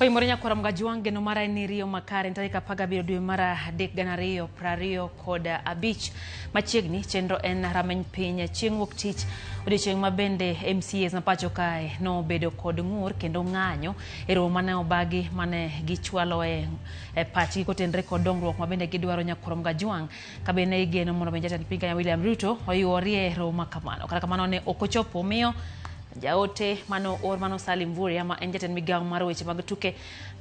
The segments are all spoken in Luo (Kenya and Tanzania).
Oimore nyakwara Mgajwang' geno mara en ni riyo makare tarik 17 dwe mar 3 2025 machiegni chenro en rameny piny chieng' wuok tich odiochieng' ma bende MCAs ma pacho kae nobedo kod ng'ur kendo ng'anyo e romo mane obagi mane gichwaloe e pachgi kotenre kod dongruok ma bende gidwaro nyakwara Mgajwang' ka bende igeno mondo mi jatend piny Kenya William Ruto oyuorie e romo ma kamano. Kata kamano ne ok ochopo omiyo jaote mano or mano Salim Mvurya ma en jatend migawo mar weche mag tuke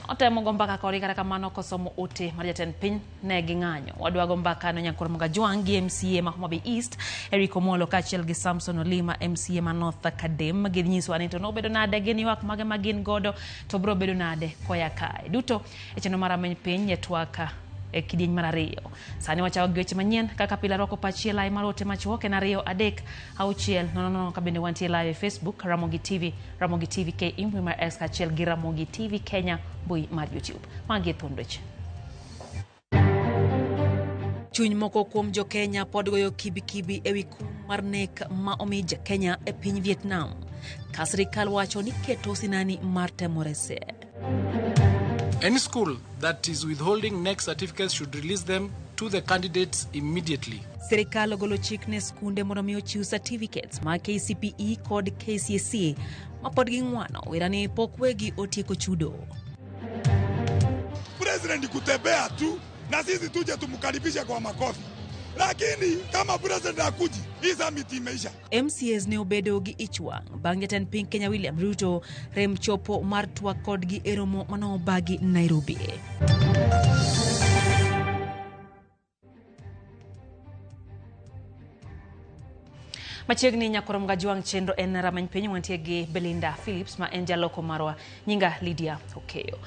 notemo go mbaka kodgi kata kamano kosomo ote mar jatend piny ne ging'anyo. Wadwa go mbaka no Nyakwar Mgajwang' gi MCA ma Homa Bay East Eric Omolo kaachiel gi Samson Olima MCA ma North Kadem ginyisowa ni to nobedo nade gin ywak mage ma gin godo to biro bedo nade koya kae. Duto e chenro mar rameny piny e twak e kidieny mar ariyo. Sani wachako gi weche manyien kaka pile arwako pachi e lai mar ote machuok en 2 3 6 0 0 ka bende wantie live e Facebook Ramogi TV, Ramogi TV KE mbui mar X kaachiel gi Ramogi TV Kenya mbui mar YouTube. Magi e thuond weche. Chuny moko kuom jo-Kenya pod goyo kibikibi ewi kum mar nek ma omi ja-Kenya e piny Vietnam, ka sirikal wacho ni keto sinani mar temo rese. Any school that is withholding KNEC certificates should release them to the candidates immediately. Sirikal ogolo chik ne skunde mondo mi ochiw certificates mag KCPE kod KCSE ma pod ging'wano wera ni pok wegi otieko chudo. President kutembea tu na sisi tuje tumkaribishe kwa makofi, lakini kama president hakuji, hii summit imeisha. MCAs ne obedo gi ich wang' bang' jatend piny Kenya William Ruto rem chopo mar twak kodgi e romo manobagi Nairobi. Machiegni Nyakwar Mgajwang' chenro en rameny piny wantie gi Belinda Phillips ma en jaloko marwa nyinga Lydia Okeyo.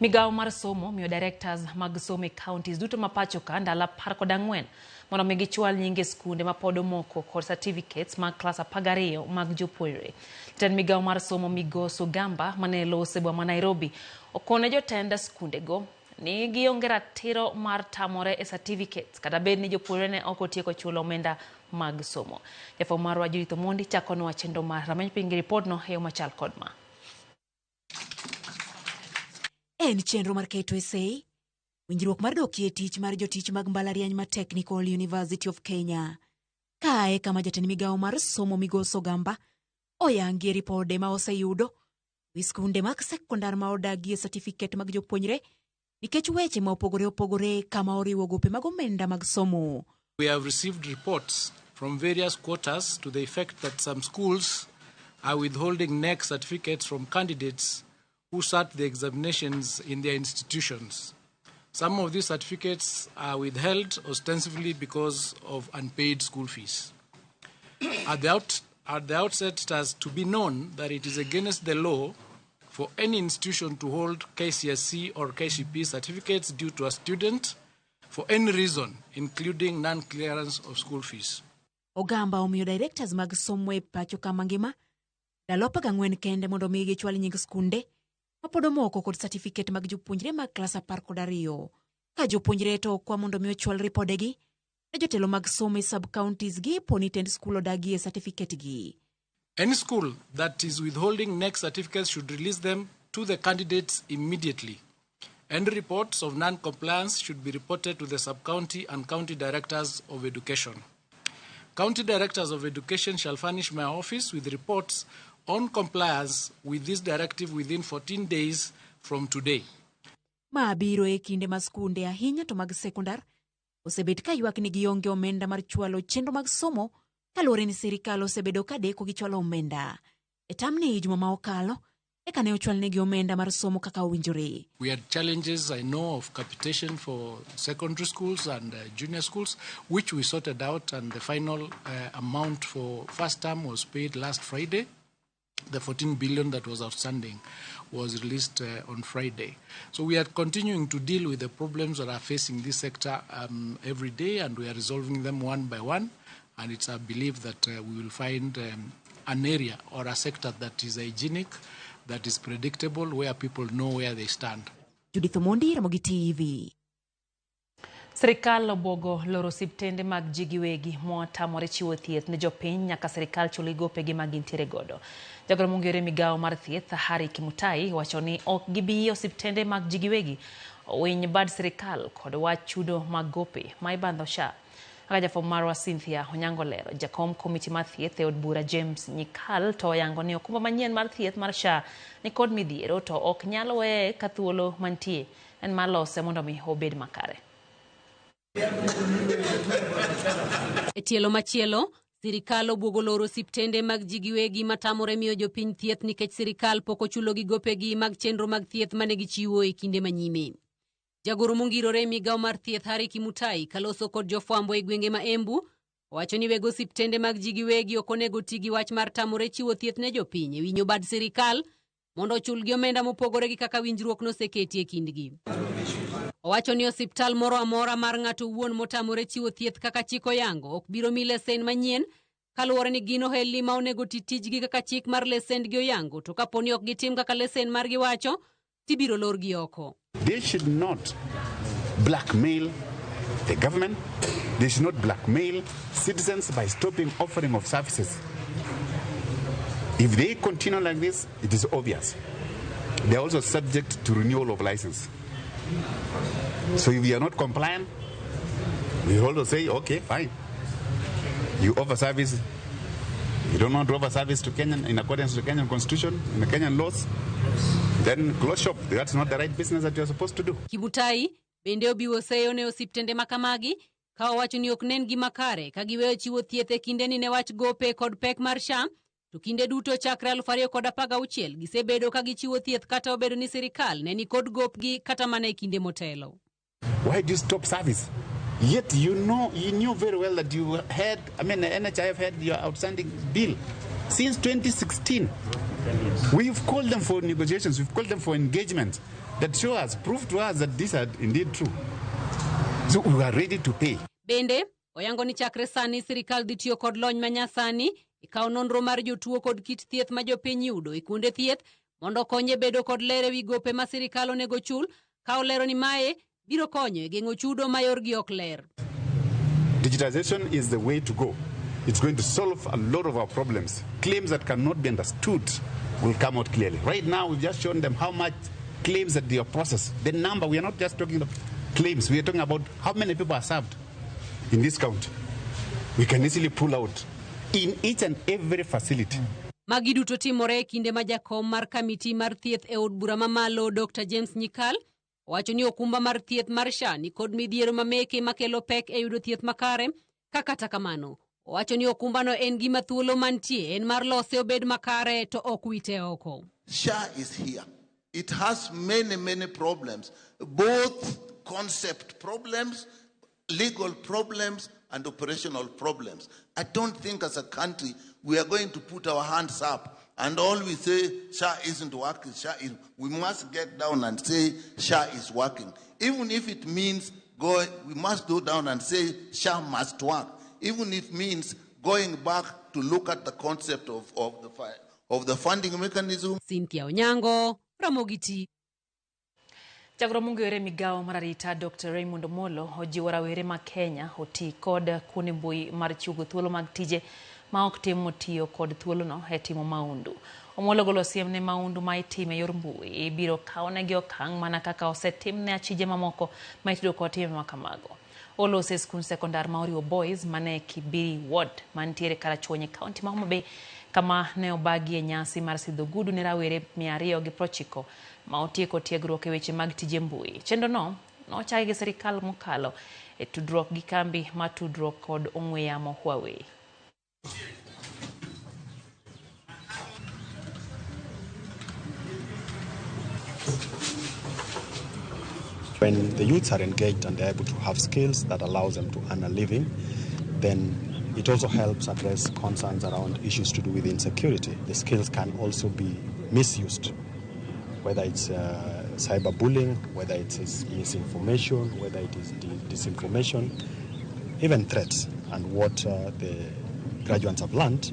Migawo mar somo miyo directors mag somo e counties duto ma pacho ka ndalo 14 mondo mi gichwal nyinge skunde ma pod omoko kod certificates mag klas 12 mag jopuonjre. Jatend migawo mar somo Migosi Ogamba mane lose boma ma Nairobi okone jotend skundego ni gionge ratiro mar tamore e certificates kata bed ni jopuonjre ne ok otieko chulo omenda mag somo. Jafwambo marwa Judith Omondi chakonwa chenro mar rameny piny gi ripodno e yo machal kod ma. En chenro mar keto e sei winjruok mar dokie tich mar jotich mag mbalariany ma Technical University of Kenya. Kae kama jatend migawo mar somo Migosi Ogamba oyangie ripode ma oseyudo wi skunde mag sekondar ma odagie certificate mag jopuonjre nikech weche ma opogore opogore kama oriwo gope mag omenda mag somo. We have received reports from various quarters to the effect that some schools are withholding KNEC certificates from candidates who sat the examinations in their institutions. Some of these certificates are withheld ostensibly because of unpaid school fees. At the outset, it has to be known that it is against the law for any institution to hold KCSE or KCPE certificates due to a student for any reason, including non-clearance of school fees. Ogamba omiyo directors mag somo e pacho kama ngima ndalo 14 kende mondo mi gichwal nying skunde mapod omoko kod certificate mag jopuonjre mag klas 12. Ka jopuonjre to okwa mondo mi ochwal ripodegi ne jotelo mag somo e sub-counties gi po ni tend skul odagie certificate gi. Any school that is withholding KNEC certificates should release them to the candidates immediately. Any reports of non-compliance should be reported to the sub-county and county directors of education. County directors of education shall furnish my office with reports on compliance with this directive within 14 days from today. Ma biro e kinde ma skunde ahinya to mag sekondar osebet ka ywak ni gionge omenda mar chwalo chenro mag somo kaluwore ni sirikal osebedo ka deko gi chwalo omenda. E tamni juma ma okalo eka ne ochwalnegi omenda mar somo kaka owinjore. We had challenges, I know, of capitation for secondary schools and junior schools, which we sorted out, and the final amount for first term was paid last Friday. The 14 billion that was outstanding was released on Friday. So we are continuing to deal with the problems that are facing this sector every day, and we are resolving them one by one. And it's our belief that we will find an area or a sector that is hygienic, that is predictable, where people know where they stand. Judith Omondi, Ramogi TV. Sirikal obwogo loro osiptende mag ji giwegi motamore chiwo thieth ne jopiny nyaka sirikal chul gopegi ma gintiere godo. Jagoro mong'ere migawo mar thieth Harry Kimutai wacho ni ok gibi yie osiptende mag ji giwegi owiny bad sirikal kod wach chudo mag gope ma ibandho SHA. Kaka jafwambo marwa Cynthia Onyango lero, jakom komiti mar thieth e od bura James Nyikal to oyango ni okumba manyien mar thieth mar SHA nikod midhiero to ok nyal weye ka thuolo mantie en mar lose mondo mi obed makare. E tielo machielo, sirikal obwogo loro osiptende mag ji giwegi matamore miyo jopiny thieth nikech sirikal pok ochulogi gopegi mag chenro mag thieth mane gichiwo e kinde manyime. Jagoro mongirore e migawo mar thieth Harry Kimutai kaloso kod jofwambo e gwenge ma Embu owacho ni weg osiptende mag ji giwegi ok onego ti gi wach mar tamore chiwo thieth ne jopiny e winyo bad sirikal mondo ochulgi omenda mopogore gi kaka winjruok noseketi e kindgi. Owacho ni osiptal moro amora mar ng'ato owuon motamore chiwo thieth kaka chik oyango ok biro mi lesen manyien kaluwore ni gin ohelni ma onego ti tijgi kaka chik mar lesendgi oyango to kapo ni ok gitim kaka lesen margi wacho tibiro lorgi oko. They should not blackmail the government. They should not blackmail citizens by stopping offering of services. If they continue like this, it is obvious. They are also subject to renewal of license. So if you are not compliant, we also say, okay, fine. You offer service. You don't want to offer service to Kenyan in accordance with the Kenyan constitution and the Kenyan laws, then close shop. That's not the right business that you're supposed to do. Kimutai bende obiwo seyo ne osiptende makamagi ka owacho ni ok nen gima kare ka giweyo chiwo thieth e kindeni ne wach gope kod pek mar SHA to kinde duto chakre 2016 gisebedo ka gichiwo thieth kata obedo ni sirikal ne nikod gopgi kata mana e kinde motelo. Why do you stop service? Yet you know, you knew very well that you had, I mean, the NHIF had your outstanding bill since 2016. We've called them for negotiations, we've called them for engagement that show us, prove to us that these are indeed true. So we are ready to pay. Bende, oyango ni chakre sani sirikal dhi tiyo kod lony manyasani e kawo nonro mar jotuo kod kit thieth ma jopiny yudo e kuonde thieth mondo okonye bedo kod ler ewi gope ma sirikal onego chul ka olero ni mae biro konyo e geng'o chudo ma yorgi ok ler. Digitization is the way to go. It's going to solve a lot of our problems. Claims that cannot be understood will come out clearly. Right now, we've just shown them how much claims that they are processed. The number, we are not just talking about claims, we are talking about how many people are served in this county. We can easily pull out in each and every facility. Magi duto timore e kinde ma jakom mar kamiti mar thieth e od bura mamalo Dr. James Nyikal owacho ni okumba mar thieth mar SHA ni kod midhiero mameke makelo pek e yudo thieth makare ka kata kamano owacho ni okumbano en gima thuolo mantie en mar lose obed makare to ok wite oko. SHA is here. It has many, many problems, both concept problems, legal problems, and operational problems. I don't think as a country we are going to put our hands up and all we say, SHA isn't working, SHA is, we must get down and say SHA is working. Even if it means go, we must go down and say SHA must work. Even if it means going back to look at the concept of the funding mechanism. Cynthia Onyango, Ramogi TV. Jagoro mong'ere migawo mar arita Dr. Raymond Omolo ojiwo rawere ma Kenya oti kod kuonde mbui mar chiwo thuolo mag tije ma ok timo tiyo kod thuolono e timo maundu. Omolo golo siem ne maundu ma itimo e yor mbui ibiro kawnegi okang' mana kaka osetimne achije mamoko ma itudo kod timbe ma kamago. Olose e skund sekondar ma Oriwo Boys mane Kibiri Ward mantiere Karachuonyo e kaunti ma Homa Bay kama ne obagie nyasi mar sidho ogudu ne rawere 290 ma otieko tiegruok e weche mag tije mbui. Chenro no nochaki gi sirikal mokalo e tudruok gi kambi mar tudruok kod ong'we yamo Huawei. When the youths are engaged and they're able to have skills that allows them to earn a living, then it also helps address concerns around issues to do with insecurity. The skills can also be misused, whether it's cyberbullying, whether it is misinformation, whether it is disinformation, even threats. And what the graduates have learned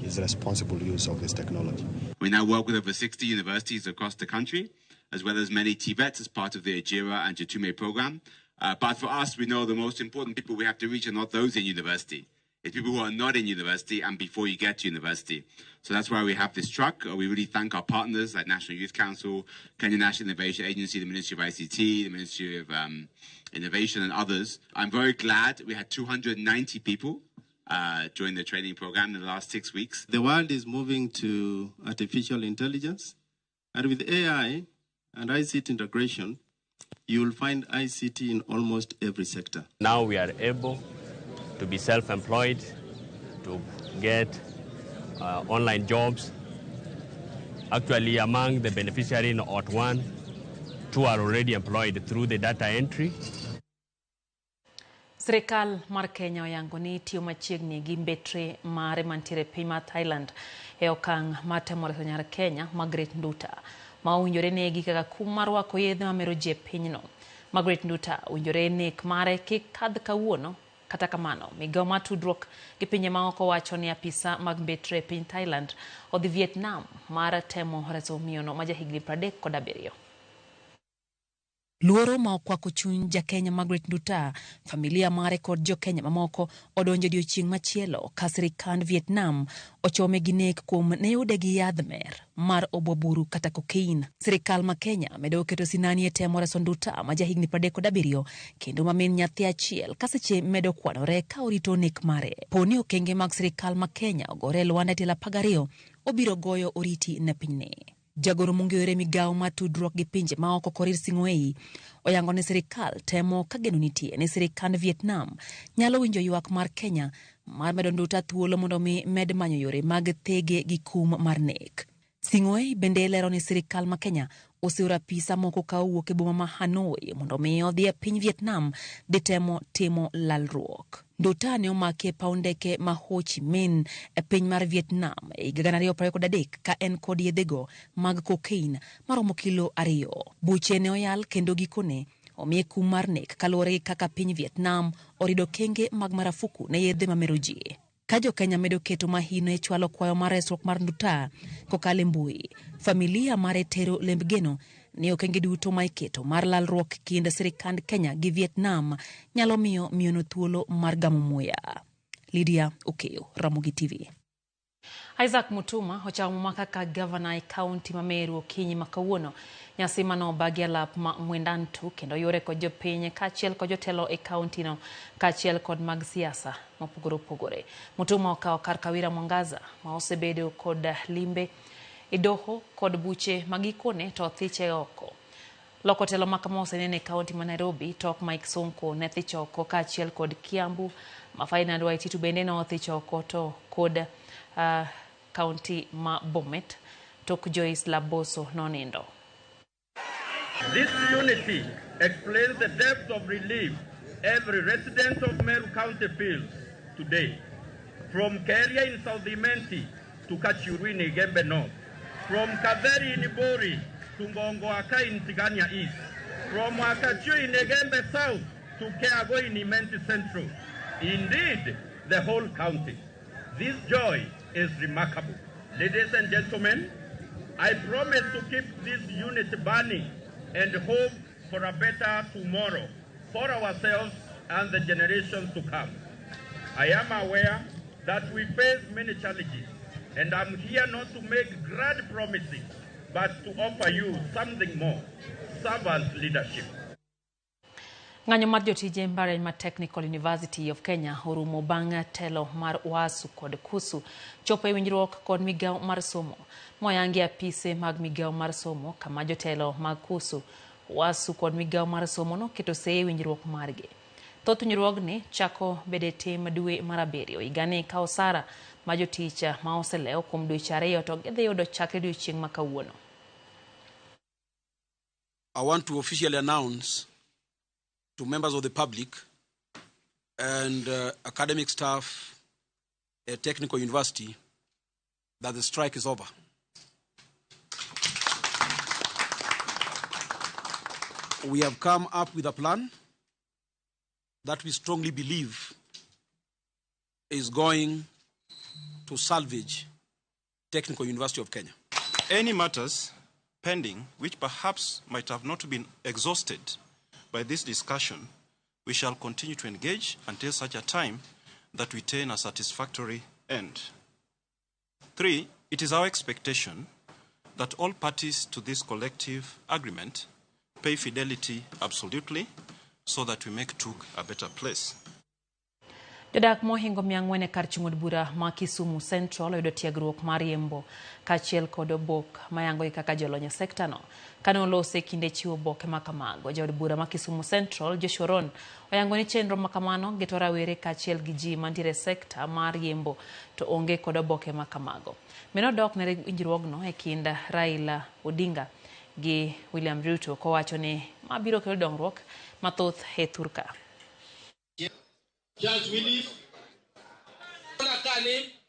is responsible use of this technology. We now work with over 60 universities across the country, as well as many TVETs as part of the Ajira and Jitume program. But for us, we know the most important people we have to reach are not those in university. It's people who are not in university and before you get to university. So that's why we have this truck. We really thank our partners like National Youth Council, Kenya National Innovation Agency, the Ministry of ICT, the Ministry of Innovation and others. I'm very glad we had 290 people join the training program in the last 6 weeks. The world is moving to artificial intelligence, and with AI and ICT integration, you will find ICT in almost every sector. Now we are able to be self-employed, to get online jobs. Actually, among the beneficiaries in OT 1, 2 are already employed through the data entry. Sirikal mar Kenya oyango ni tiyo machiegni gi mbetre mare mantiere piny mar Thailand e okang' mar temo reso nyar Kenya Margaret Nduta ma owinjore negi kaka kum mar rwako yedhe mamero ji e pinyno. Margaret Nduta owinjore nek mare kik kadh kawuono. Kata kamano, migawo mar tudruok gi pinje maoko wacho ni apisa mag mbetre e piny Thailand odhi Vietnam mar temo reso miyono ma jahigni 37. Luoro ma okwako chuny ja Kenya Margaret Nduta, familia mare kod jo-Kenya mamoko odonjo odiechieng' machielo ka sirikand Vietnam ochome gi nek kuom ne yude gi yadh mer mar obwaburu kata cocaine. Sirikal ma Kenya medo keto sinani e temo reso Nduta ma jahigni 37 kendo ma min nyathi achiel ka seche medo kwanore ka orito nek mare. Poni okenge mag sirikal ma Kenya ogore e lwanda e tielo 12 obiro goyo oriti ne pinyni. Jagoro mong'ere migawo mar tudruok gi pinje maoko Korir Sing'oei oyango ni sirikal temo ka geno nitie ni sirikand Vietnam nyalo winjo ywak mar Kenya mar medo Nduta thuolo mondo mi med manyo yore mag thege gi kum mar nek. Sing'oei bende lero ni sirikal ma Kenya oseoro apisa moko ka owuok e boma ma Hanoi mondo mi odhi e piny Vietnam dhi temo timo lalruok. Nduta ne omaki e paw ndeke ma Ho Chi Minh e piny mar Vietnam e higa 2023 ka en kod yedhego mag cocaine maromo kilo 2. Buche ne oyal kendo gikone omiye kum mar nek kaluwore gi kaka piny Vietnam orido kenge mag marafuku ne yedhe mamero ji. Ka jo-Kenya medo keto mahino e chwalo kwayo mar resruok mar Nduta kokalo e mbui, familia mare tero lemb geno ni okenge duto ma iketo mar lalruok kind sirikand Kenya gi Vietnam nyalo miyo miyono thuolo mar gamo muya. Lydia Okeyo, Ramogi TV. Isaac Mutuma ochamo muma kaka gavana e kaunti ma Meru okinyi ma kawuono. Nyasi mano obagi alap ma Mwendantu kendo yore kod jopiny kaachiel kod jotelo e kaunti no kaachiel kod mag siasa mopogore opogore. Mutuma okawo kar Kawira Mwangaza ma osebedo kod limbe e doho kod buche magikone to othiche oko. Loko telo ma kama osenene e kaunti ma Nairobi tok Mike Sonko ne thich oko kaachiel kod Kiambu ma Ferdinand Waititu bende ne othich oko to kod kaunti ma Bomet tok Joyce Laboso nonindo. This unity explains the depth of relief every resident of Meru County feels today. From Keria in South Imenti to Kachuru in Igembe North, from Kaveri in Ibori to Ngongoaka in Tigania East, from Wakachu in Igembe South to Keago in Imenti Central. Indeed, the whole county. This joy is remarkable. Ladies and gentlemen, I promise to keep this unity burning and hope for a better tomorrow for ourselves and the generations to come. I am aware that we face many challenges, and I'm here not to make grand promises, but to offer you something more, servant leadership. Ng'anyo mar jotije mbalariany mar Technical University of Kenya orumo bang' telo mar UASU kod KUSU chopo e winjruok kod migawo mar somo. Moyangi apise mag migawo mar somo kama jotelo mag KUSU, UASU kod migawo mar somo noketo sei e winjruok margi. Thoth winjruogni chako bede tim dwe mar 7 higani ka osara ma jotich ma oselewo kuom dweche 2 to gidhi yudo chakre odiechieng' ma kawuono. I want to officially announce to members of the public and academic staff at Technical University that the strike is over. We have come up with a plan that we strongly believe is going to salvage Technical University of Kenya. Any matters pending which perhaps might have not been exhausted by this discussion We shall continue to engage until such a time that we attain a satisfactory end. 3, it is our expectation that all parties to this collective agreement pay fidelity absolutely so that we make TUK a better place. Jodak mohingo 400 e kar chung' od bura ma Kisumu Central oyudo tiegruok mar riembo kaachiel kod obok mayango gi kaka jolony e sekta no. Kane olose kinde chiwo oboke ma kamago, jaod bura ma Kisumu Central Joshua Ron oyango ni chenro ma kamano geto rawere kaachiel gi ji mantiere e sekta mar riembo to onge kod oboke ma kamago. Meno dok ne winjruogno e kind Raila Odinga gi William Ruto kowacho ni ma biro kelo dongruok mathoth e thurka. Charles Willis,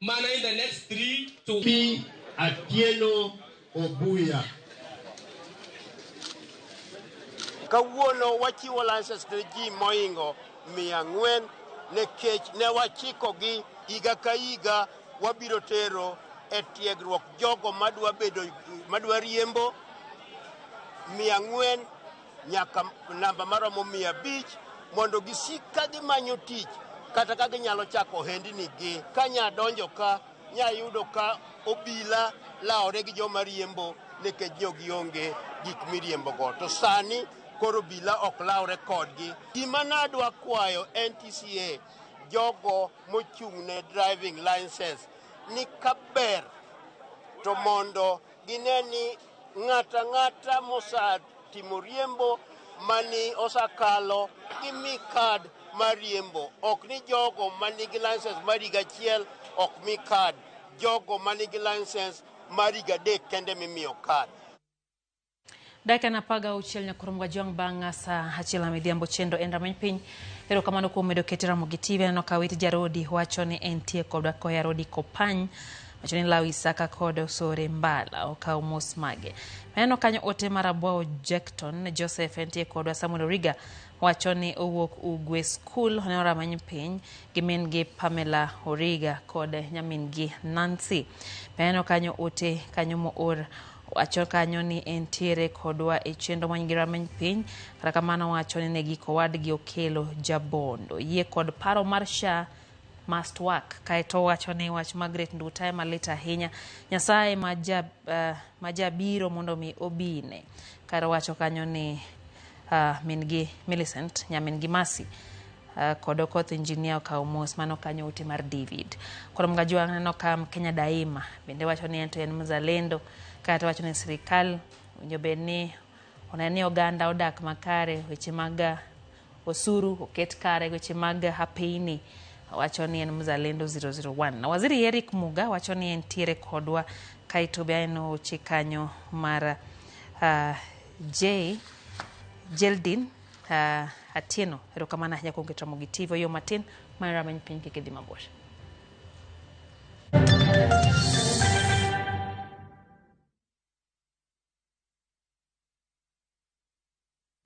mana in the next 3 to P. Atieno Obuya. Kawuono wachiwo license ne ji moingo 400 nikech ne wachiko gi higa ka higa wabiro tero e tiegruok jogo madwa riembo 400 nyaka namba maromo 500 mondo gisik ka gimanyo tich kata ka ginyalo chako ohendni gi. Ka nya donjo ka nya yudo ka obila lawore gi joma riembo nikech jo gionge gik miriembo go. To sani koro obila ok lawre kodgi. Gima nadwa kwayo NTCA jogo mochung' ne driving license ni kaber to mondo gine ni ng'ata ng'ata mosetimo riembo mani osakalo gimi kad mar riembo. Ok ni jogo manigi license mar higa achiel ok mi kad, jogo manigi license mar higa 3 kende mimiyo kad. Dakika 16 nyaka romo gajwang' bang' saa 1 midhiambo chenro en rameny piny. Erokamano kuom medo kete Ramogi TV. Aneno ka Wit Jarodi wacho ni entie kodwa koya Rodi Kopany, wacho ni Lawi Isaka kod Osore Mbala okaw mos mage. Aneno kanyo ote mar Abwao Jackton Joseph entie kodwa. Samuel Origa wacho ni owuok Ugwe School, oneno rameny piny gi min gi Pamela Origa kod nyamin gi Nancy. Aneno kanyo ote kanyo moor wacho kanyo ni entiere kodwa e chenro manyigi rameny piny. Kata kamano wacho ni ne giko wadgi Okelo Jabondo yie kod paro mar SHA must work. Kaeto wacho ni wach Margaret Nduta ema lit ahinya, Nyasaye majabiro mondo mi obine. Kar wacho kanyo ni min gi Millicent nyamin gi Mercy kod Okoth Engineer okawo mos. Mano kanyo ote mar David. Koro Mgajwa aneno ka Kenya Daima bende wacho ni en to en mzalendo. Kaeto wacho ni sirikal owinjo bed ni oneno ni oganda odak makare, weche mag osuru oket kare, weche mag hapeini. Wacho ni en mzalendo 001. Na waziri Eric Muga wacho ni entiere kodwa. Kaeto be aneno oche kanyo mar J Jeldin Atieno. Erokamano ahinya kuom keto Ramogi TV yo matin mar rameny piny kik idhi mabor.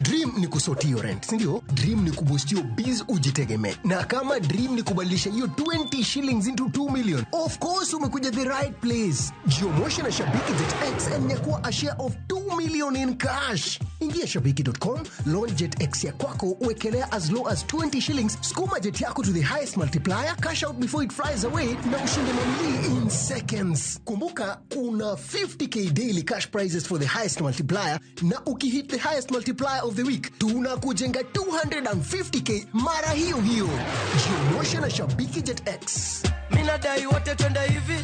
Dream ni kusort hiyo rent, si ndio? Dream ni kuboost hiyo biz ujitegemee. Na kama dream ni kubadilisha hiyo 20 shillings into 2 million, of course umekuja the right place. Jiomoshe na Shabiki Jet X and nyakua a share of 2 million in cash. Ingia shabiki.com, launch Jet X ya kwako, uwekelea as low as 20 shillings, skuma jet yako to the highest multiplier, cash out before it flies away, na ushinde mamili in seconds. Kumbuka, kuna 50k daily cash prizes for the highest multiplier, na ukihit the highest multiplier of the week, tunakujenga 250k mara hiyo hiyo. Jiomoshe na Shabiki Jet X. Minadai wote twende hivi.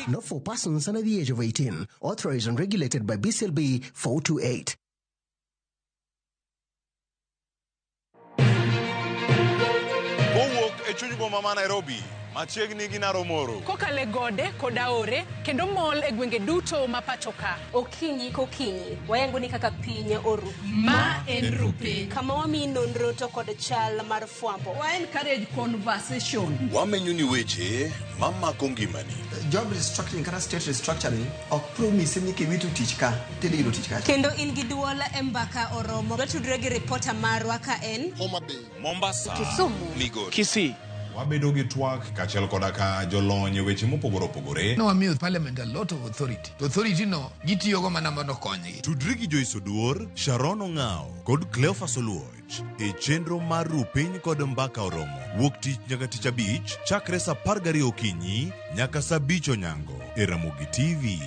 Not for persons under the age of 18. Authorized and regulated by BCLB 428. Kowuok e chuny boma ma Nairobi, machiegni gi Naromoro. Kokale gode kod aore kendo mol e gwenge duto ma pacho ka. Okinyi kokinyi, wayango ni kaka piny oru. Ma en Rupiny. Kama wamiyi nonro to kod chal mar fwambo. Wa encourage conversation. Wamenyo ni weche mamako ngimani. Job restructuring kata state restructuring ok promise ni kiwito tich ka tidhi yudo tich kacha. Kendo in gi duol e mbaka oromo. Watudre gi ripota marwa ka en Homa Bay, Mombasa, Kisumu, Migori, Kisii, Wabedo gi twak kaachiel koda ka jolony e weche mopogore opogore. Ne wamiyo parliament a lot of authority. To authority no gitiyogo mana mondo okonygi. Tudri gi Joyce Oduor, Sharon Ong'ao kod Cleophas Oluoch e chenro mar Ru Piny kod Mbaka Oromo wuok tich nyaka tich abich chakre saa 12 okinyi nyaka saa 5 onyango e Ramogi TV.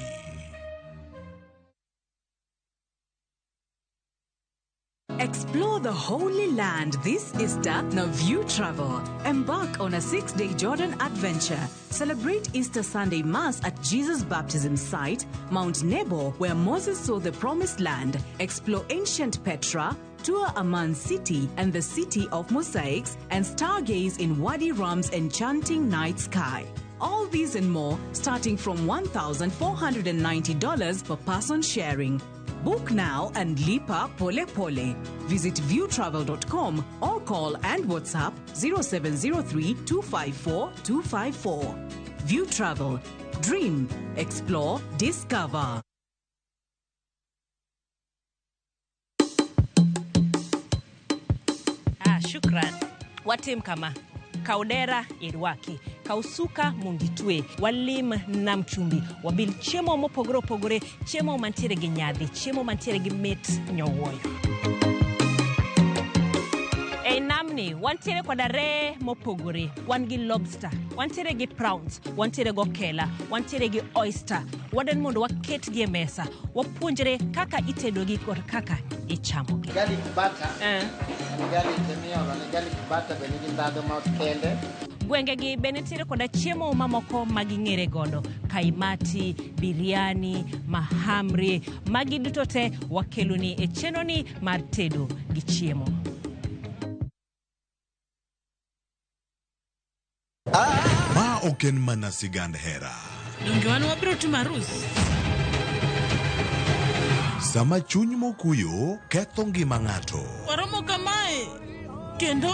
Explore the Holy Land this Easter na View Travel. Embark on a 6-day Jordan adventure. Celebrate Easter Sunday Mass at Jesus' baptism site, Mount Nebo, where Moses saw the Promised Land. Explore ancient Petra, tour Amman City and the City of Mosaics, and stargaze in Wadi Rum's enchanting night sky. All these and more starting from $1,490 per person sharing. Book now and lipa pole pole. Visit viewtravel.com or call and WhatsApp 0703 254 254. View Travel. Dream, explore, discover. Ah, shukran. Watim kama. Kaw dera irwaki, kaw suka mondo itwe, walim nam chumbi, wabil chiemo mopogore opogore, chiemo mantiere gi nyadhi, chiemo mantiere gi mit nyowuoyo. Ei namni wantiere koda reye mopogore, wan gi lobster, wantiere gi prawns, wantiere gi okela, wantiere gi oyster. Wadwani mondo waketgi e mesa, wapuonjre kaka itedogi kod kaka ichamogi. Garlic butter. Garlic miolo ne garlic butter be nigi ndhadhu ma kende. Gwengegi be nitiere koda chiemo mamoko ma ging'ere godo, kaimati, biryani, mahamri, magi duto te wakeloni e chenroni mar tedo gi chiemo. Ma ok en mana sigand hera. Donge wan wabiro timo arus? Sama chuny mokuyo ketho ngima ng'ato. Waromo kamae kendo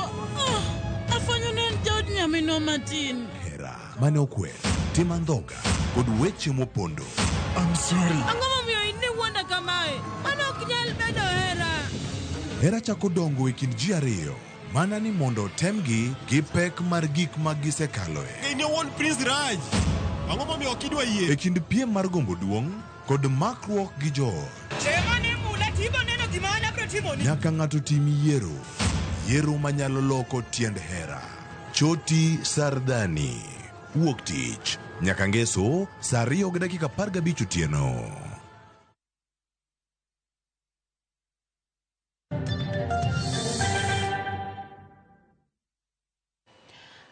afwenyo ni en jaod nyaminwa matin. Hera mane okwer, tim andhoga kod weche mopondo. I'm sorry. Ang'o momiyo in iwuonda kamae? Mano ok nyal bedo hera. Hera chako dongo e kind ji ariyo mana ni mondo otemgi gi pek mar gik ma gisekaloe. In owuon Prince Raj. Ang'o momiyo ok idwa yie? E kind piem mar gombo duong' kod makruok gi joot. Tema ni mula tibo neno gima an abiro timoni. Nyaka ng'ato tim yiero. Yiero manyalo loko tiend hera. Choti Sardani. Wuok tich. Nyaka ngeso saa 2:15 otieno.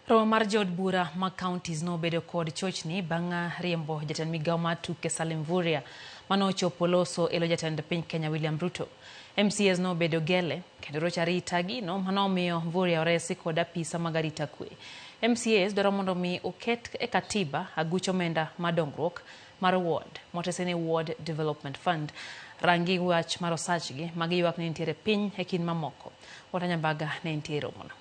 Romo mar jood bura mag counties nobedo kod chochni bang' riembo jatend migawo mar tuke Salim Mvurya manochopo loso elo jatend piny Kenya William Ruto. MCAs nobedo gele kendo rocho arita gino manomiyo Mvurya oresi kod apisa mag arita kwe. MCAs dwaro mondo mi oket e katiba aguch omenda mar dongruok mar ward motese ni Ward Development Fund. Rangi wach mar osachgi magiywak ni nitiere piny e kind mamoko. Walter Nyambaga ne nitie e romono.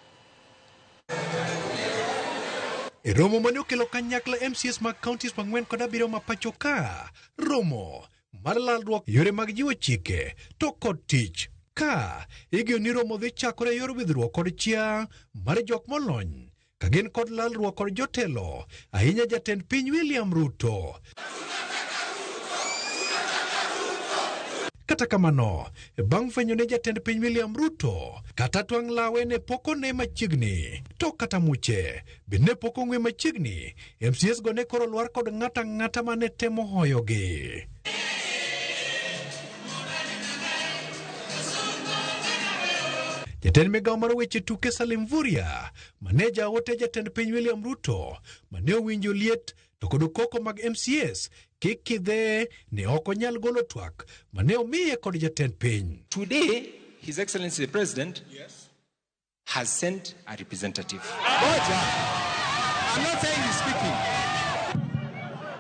E romo mane okelo kanyakla MCAs mag counties 47 ma pacho ka, romo mar lalruok yore mag jiwo chike to kod tich ka igeno ni romo dhi chakore e yor widhruok kod chia mar jok molony ka gin kod lalruok kod jotelo ahinya jatend piny William Ruto. Kata kamano, bang' fwenyo ne jatend piny William Ruto, kata twang' lawe ne pok one machiegni, to kata muche be ne pok ong'we machiegni, MCAs go ne koro lwar kod ng'ata ng'ata mane temo hoyogi. Jatend migawo mar weche tuke Salim Mvurya, mane jaote jatend piny William Ruto, mane owinjo liet to kod koko mag MCAs kikidhe ne ok onyal golo twak mane omiye kod jatend piny. Today, His Excellency the President has sent a representative. Ngoja. I'm not saying he's speaking.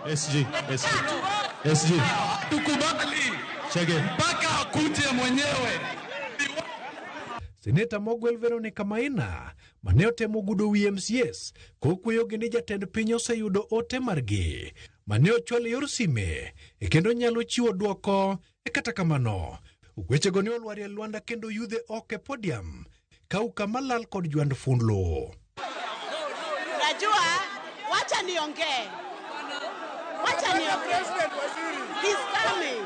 SG, SG, SG. Tukubali. Chege. Mpaka akuje mwenyewe. Seneta mogwel Veronica Maina mane otemo gudo wi MCAs kokweyogi ni jatend piny oseyudo ote margi mane ochwal e yor sime e kendo nyalo chiwo dwoko. E kata kamano wechego ne olwar e lwanda kendo yudhe oko e podium ka uka malal kod jwand funlo. Wacha niongee. Wacha niongee. He's coming.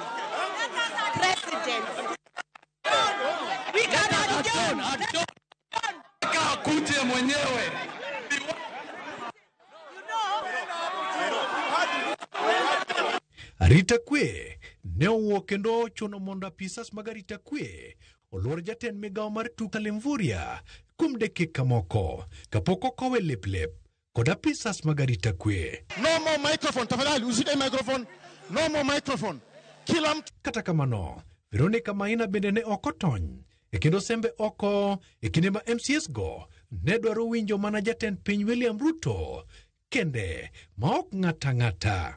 President. We cannot adjourn. Akuje mwenyewe. Arita kwe ne owuok kendo ochuno mondo apisas mag arita kwe oluor jatend migawo mar tuke Lemvuria kuom dakika moko kapok okowe lep lep kod apisas mag arita kwe. No more microphone, tafadhali usike microphone. No more microphone. Kila mtu. Kata kamano, Veronica Maina bende ne ok otony e kendo sembe oko e kinde ma MCS go ne dwaro winjo mana jatend piny William Ruto kende ma ok ng'ata ang'ata.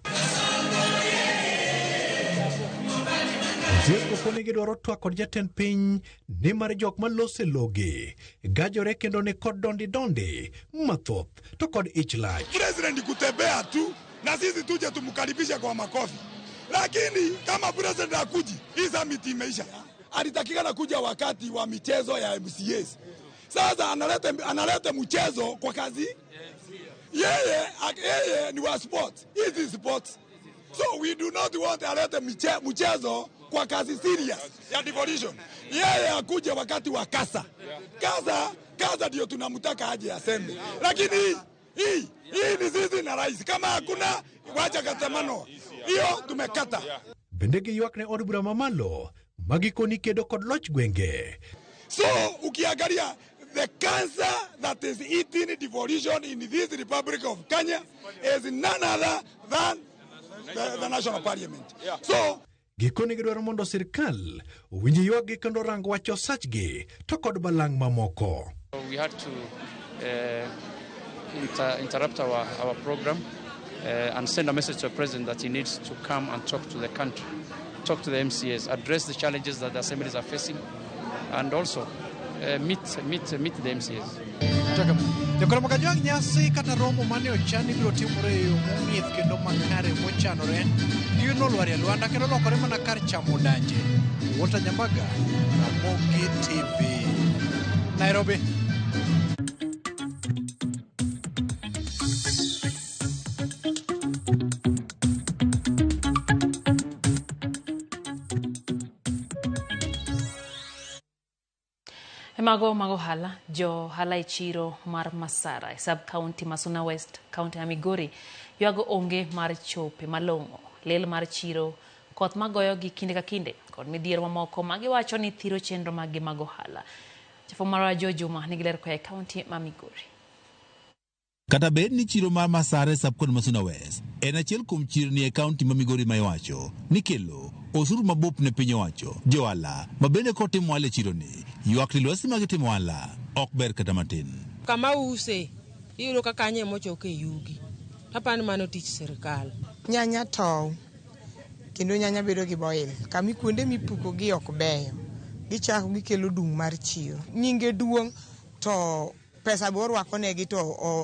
MCS go koni gidwaro twak kod jatend piny nimar jok malose logi gajore kendo ni kod dondi dondi mathoth to kod ich lach. President kutembea tu na sisi tuje tumkaribishe kwa makofi, lakini kama president hakuji, hii summit imeisha. Alitakikana kuja wakati wa michezo ya MCAs. Sasa analeta mchezo kwa kazi yeye ni wa sport. Hizi sport. So we do not want alete mchezo kwa kazi serious ya devolution. Yeye akuje wakati wa kasa. Kasa ndio tunamtaka aje aseme. Lakini hii ni sisi na rais. Kama hakuna wacha katamano. Hiyo tumekata. Bende giywak ne od bura mamalo magikoni kedo kod loch gwenge. So ukiangalia the cancer that is eating devolution in this Republic of Kenya is none other than the National Parliament. So gikoni gidwaro mondo sirkal owinj ywakgi kendo rang wach osachgi to kod balang' mamoko. We had to interrupt our program and send a message to the president that he needs to come and talk to the country, talk to the MCAs, address the challenges that the assemblies are facing, and also meet the MCAs. Jokoro makajwang' nyasi kata romo mane ochan ibiro timore e yo mong'ith kendo makare mochanore gino olwar e lwanda kendo lokore mana kar chamo danje. Walter Nyambaga, Ramogi TV, Nairobi. Mago ohala jo hala e chiro mar Masara e sub county Masuna West, county ya Migori ywago onge mar chope malong'o, lel mar chiro, koth magoyo gi kinde ka kinde kod midhiero mamoko magiwacho ni thiro chenro maggi mag ohala. Jafwambo marwa Joe Juma nigi ler koa e county ma Migori. Kata bed ni chiro mar Masara e sub county Masuna West en achiel kuom chirni e county ma Migori ma iwacho ni kelo osuru mabup ne piny owacho, johala ma bende kotimo ohala e chironi ywak ni lwasi mag timo ohala ok ber kata matin. Kama use iyudo ka kanyo emochoke yugi, tapani mano tich sirikal. Nyanya tow kendo nyanya bedo gi boil, kama kuonde mipuko gi ok beyo, gichako gikelo dung' mar chiro. Nyinge duong' to pesa be orwako negi to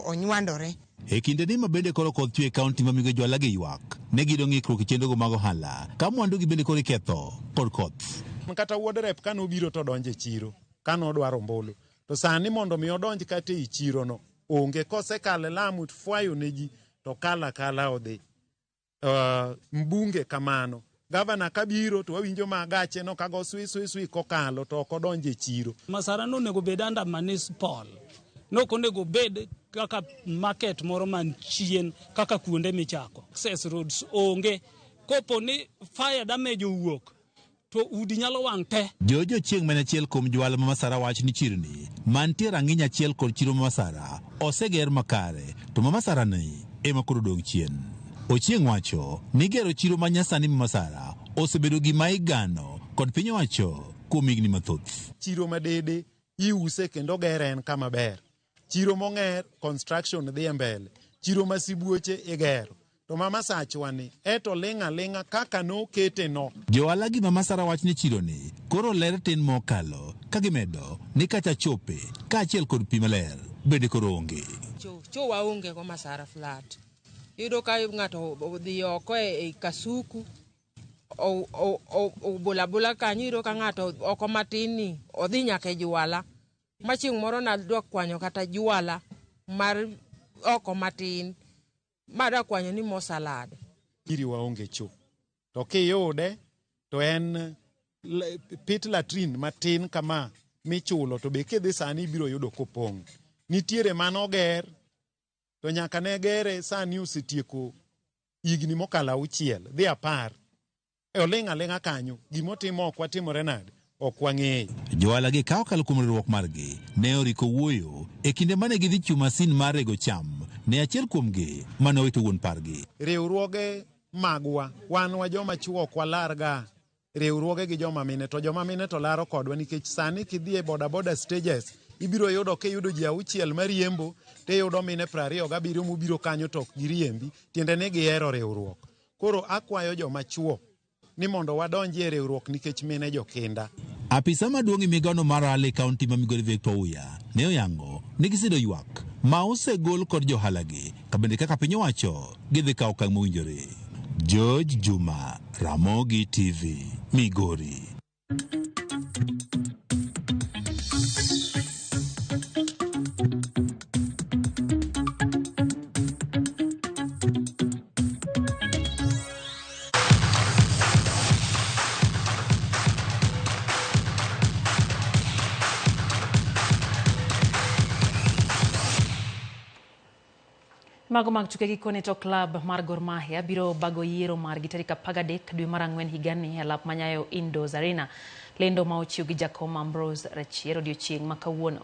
onywandore. E kinde ni ma bende koro koth chwe e county ma Migori johala gi ywak ne gido ng'ikruok e chenrogo mag ohala ka mwandu gi bende koro iketho kod koth. Kata wuod rep kane obiro to odonjo e chiro kane odwaro ombulu, to sani mondo mi odonj kata ei chiro no onge, kosekalo e lamu to fwayo ne ji to kala kala odhi. Mbunge kamano, gavana kabiro to wawinjo ma gache no kago swi swi swi kokalo to ok odonjo e chiro. Masara no onego bed under municipal, nok onego bed kaka market moro man chien kaka kuonde michako. Access roads onge, kopo ni fire damage owuok to udi nyalo wang' te. Jojo Chieng' man achiel kuom johala ma Masara wach ni chirni mantie rang'iny achiel kod chiro ma Masara oseger makare to ma Masara ni ema koro odong' chien. Ochieng' wacho ni gero chiro ma nyasani ma Masara osebedo gima igano kod piny owacho kuom higni mathoth. Chiro ma Dede iuse kendo gere en kama ber. Chiro mong'er construction dhi e mbele. Chiro ma Sibuoche igero. To ma Masachwa ni eto ling' aling'a kaka nokete no. Johala gi ma Masara wach ni chiro ni koro ler tin mokalo ka gimedo ni kata chope kaachiel kod pi maler bende koro onge. Cho waonge go Masara flat. Iyudo ka ng'ato odhi oko e kasuku obola bola kanyo, iyudo ka ng'ato oko matin ni odhi nyaka e juala. Ma chieng' moro nadwa kwanyo kata juala mar oko matin Ma dakwanyo ni mo salad. Iri waonge cho. To kiyude to en pit latrin matin kama michulo to be kidhi sani ibiro yudo kopong'. Nitiere manoger to nyaka ne gere sani osetieko higni mokalo 6 dhi 10. E oling' aling'a kanyo, gimotimo ok watimore nade, ok wang'eyo. Johala gi ka okalo kuom riwruok margi ne oriko wuoyo e kinde mane gidhi chiwo masin mar rego cham ne achiel kuomgi mane owito wuon pargi. Riwruoge magwa, wan wa joma chuo ok walarga riwruoge gi joma mine, to joma mine to laro kodwa nikech sani kidhi e bodaboda stages ibiro yudo kiyudo ji 6 mariembo tiyudo mine 27 mobiro kanyo to ok giriembi, tiende ni gihero riwruok. Koro akwayo joma chuo ni mondo wadonji e riwruok nikech mine jokinda. Apisa maduong' e migawono mar ohala e kaunti ma Migori Victor Ouya ne oyango ni gisedo ywak ma osegol kod johalagi ka bende kaka piny owacho gidhi kawo okang' mowinjore. George Juma, Ramogi TV, Migori. Mago mag tuke gikone to club mar Gor Mahia biro bago yiero margi tarik 13 dwe mar 4 higani e alap ma Nyayo Indoors Arena. Lendo ma ochiw gi jakom Ambrose Rachier odiochieng' ma kawuono.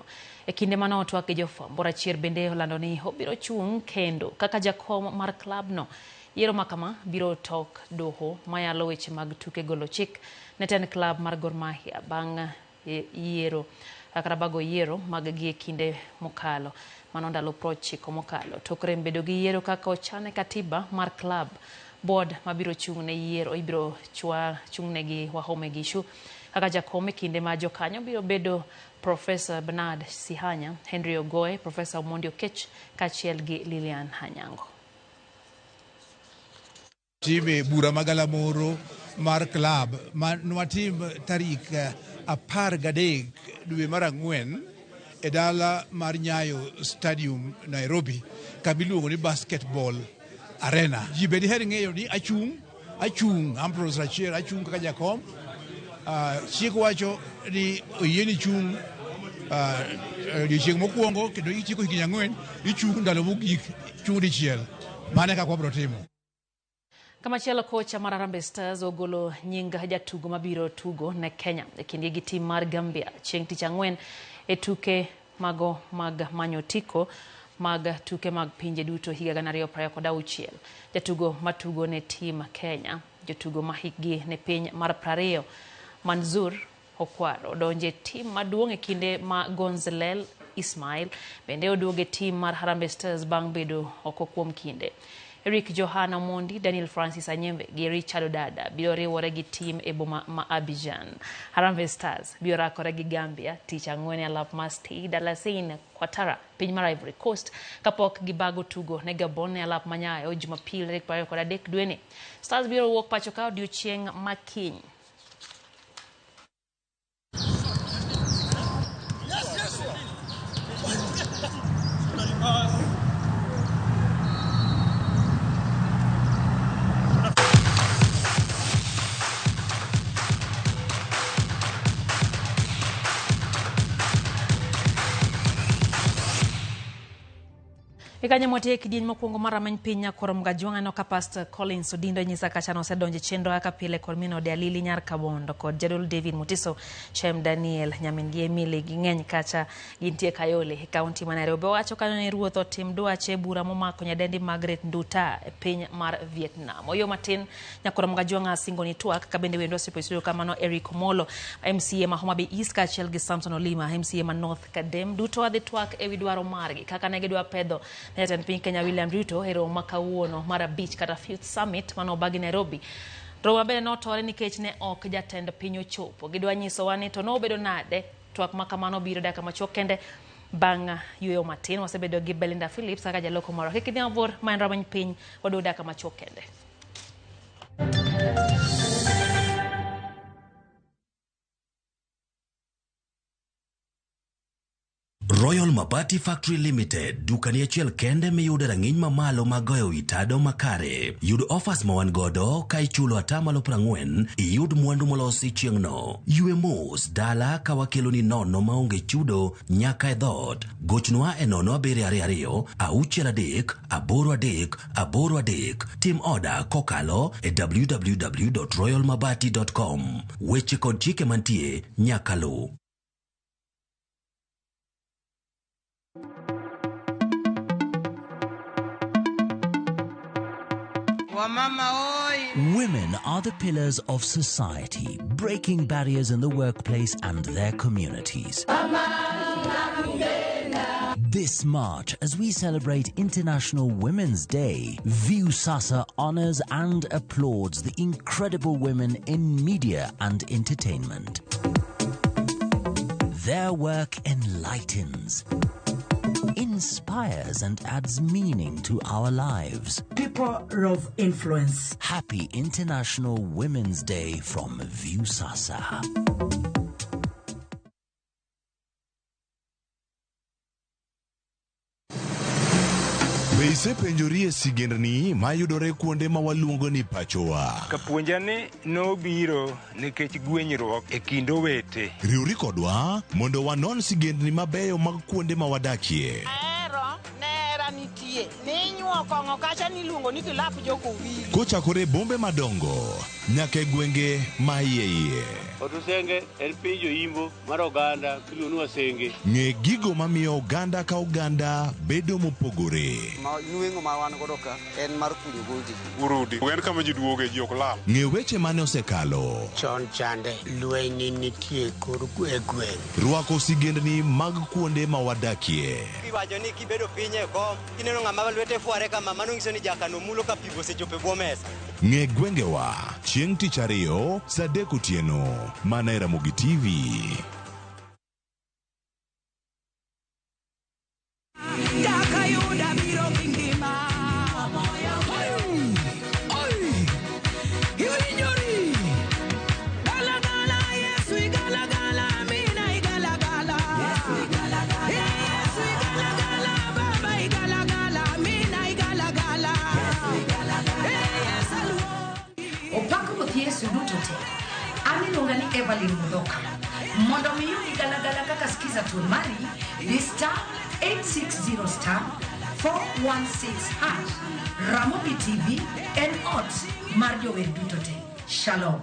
E kinde mane otwak gi jofwambo, Rachier bende olando ni obiro chung' kendo kaka jakom mar klabno. Yiero ma kama biro tok doho mayalo weche mag tuke golo chik ne tend klab mar Gor Mahia bang' yiero kata bago yiero mag gi e kinde mokalo. Mano ndalo 90 mokalo. Tok rem bedo gi yiero kaka ochane katiba mar klab. Board mabiro chung' ne yiero ibiro chung'ne gi Wahome Gishu kaka jakom e kinde ma jokanyo biro bedo Professor Bernard Sihanya, Henry Ogoe, Professor Omondi Okech kaachiel gi Lilian Anyango. Time bura magalamoro mar klab ma nwatim tarik 13 dwe mar 4 e dala mar Nyayo Stadium Nairobi kama iluongo ni Basketball Arena. Ji be diher ng'eyo ni achung' Ambrose Rachier achung' kaka jakom. Chik wacho ni oyieni chung' odiochieng' mokwongo kendo ichiko higni 4 ichung' ndalo mogik chung' dichiel. Mano e kaka wabiro timo. Kamachielo kocha mar Harambee Stars ogolo nying jatugo mabiro tugo ne Kenya e kindgi gi tim mar Gambia chieng' tich ang'wen e tuke mago mag manyo otiko mag tuke mag pinje duto higa 2026. Jatugo matugo ne tim Kenya, jotugo ma hikgi ne piny mar 20 Manzur Okwaro odonje tim maduong' e kinde ma Gonzalel Ismail bende oduogo e tim mar Harambee Stars bang' bedo oko kuom kinde. Eric Johana Omondi, Daniel Francis Anyembe gi Richard Odada biro riwore gi tim e boma ma Abidjan. Harambee Stars biro rakore gi Gambia tich ang'wen e alap mar Stade Alassane Ouattara piny mar Ivory Coast kapok gibago tugo ne Gabon e alap ma Nyayo Jumapil tarik 23 dweni. Stars biro wuok pacho ka odiochieng' ma kiny. Ikanyo motiek kidieny mokwongo mar rameny piny nyakoro Mgajwang' aneno ka Pastor Collins Odindo nyisa kacha nosedonjo e chenro kaka pile kod min ode Alili Nyar Kabondo kod jadolo David Mutiso, Shem Daniel, nyamin gi Emily ging'eny kacha gintie Kayole e kaunti ma Nairobi. Owacho kanyo ni ruoth otim dwache e bura momako nyadendi Margaret Nduta e piny mar Vietnam. Oyo matin nyakoro Mgajwang' asingo ni twak ka bende wendwa osiepo studio kamano Eric Omolo MCA ma Homa Bay East kaachiel gi Samson Olima MCA ma North Kadem duto wadhi twak ewi dwaro margi kaka ne gidwa pedho jatend piny Kenya William Ruto e romo ma kawuono mar 5 kata Fifth Summit mane obagi Nairobi. Romo bende notore nikech ne ok jatend piny ochopo. Gidwa nyisowa ni to nobedo nade twak ma kamano biro dakika machuok kende bang' yueyo matin. Wasebedo gi Belinda Phillips kaka jaloko marwa. Kik idhi mabor, ma en rameny piny, waduogo dakika machuok kende. Royal Mabati Factory Limited, dukani achiel kende miyude rang'iny mamalo mag goyo wi tado makare. Yud offers ma wan godo ka ichulo 40%, iyud mwandu molosi chieng'no. Ywe mos dala ka wakeloni nono maonge chudo nyaka e dhoot. Gochnwa e 0722 63 83 83. Tim oda kokalo e www.royalmabati.com. Weche kod chike mantie nyaka luw. Wamama oi. Women are the pillars of society, breaking barriers in the workplace and their communities. This March, as we celebrate International Women's Day, Viusasa honors and applauds the incredible women in media and entertainment. Their work enlightens, inspires, and adds meaning to our lives. People of influence. Happy International Women's Day from Viusasa. Be isepenjori e sigendni mayudore kuonde ma waluongo ni pachowa? Kapuonja ni nobiro nikech gwenyruok e kind owete. Riwri kodwa mondo wanon sigendni mabeyo mag kuonde ma wadakie. Ahero nera nitie. Ninyuo kong'o kacha niluongo ni kilap jokowili. Kochakore e bombe madongo nyaka e gwenge ma iye iye. Otusenge en piny joimbo mar oganda miluongo ni Wasenge. Ng'e gigo mamiyo oganda ka oganda bedo mopogore. Ma nweng'o ma wan godo ka en mar kunyo goldi. Urudi. En kama ji duoge ji ok lal. Ng'e weche mane osekalo. Chon chande lweny nitie kor e gweng'. Rwako sigendni mag kuonde ma wadakie. Iwacho ni kibedo piny e kom, kineno ng'ama lwete fware kama, mano nyiso ni jakano mulo ka pi osechopo e bwo mesa. Ng'e gwengewa chieng' tich ariyo saa 3 otieno mana e Ramogi TV. Kaka yuda biro gi ngima. Oi, iwinjori. Gala gala Yesu igala gala mina igala gala. Yesu igala gala. Yesu igala gala baba igala gala mina igala gala. Yesu igala gala. Yesu aluongi. Opak Ruoth Yesu duto te. An iluonga ni Evelyn Mudhoka. Mondo mi iyud galagala kaka skiza tune mari, di star 860 star 416 hash. Ramogi TV en ot mar jower duto te. Shalom.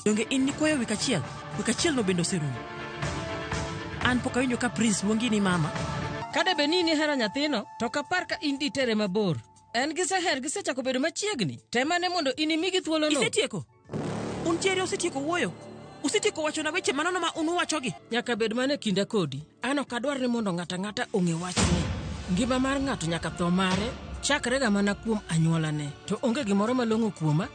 Donge in nikwayo wik achiel? Wik achiel no bende oserumo. An pok awinjo ka Prince luongi ni mama. Ka bed ni in ihero nyathino, to ok apar ka in ditere mabor. En gi Seher gisechako bedo machiegni. Tem ane mondo in imigi thuolono. Isetieko? Un ji ariyo usetieko wuoyo? Usetieko wachona weche manono ma un uwachogi? Nyaka bed mana e kinda kodi. An ok adwar ni mondo ng'ato ang'ata ong'e wachni. Ngima mar ng'ato nyaka tho mare chakrega mana kuom anyuolane. To onge gimoro malong'o kuoma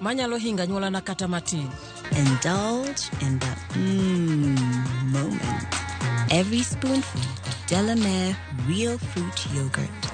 manyalo hingo anyuolana kata matin. Indulge in that moment. Every spoonful of Delamere Real Fruit Yogurt.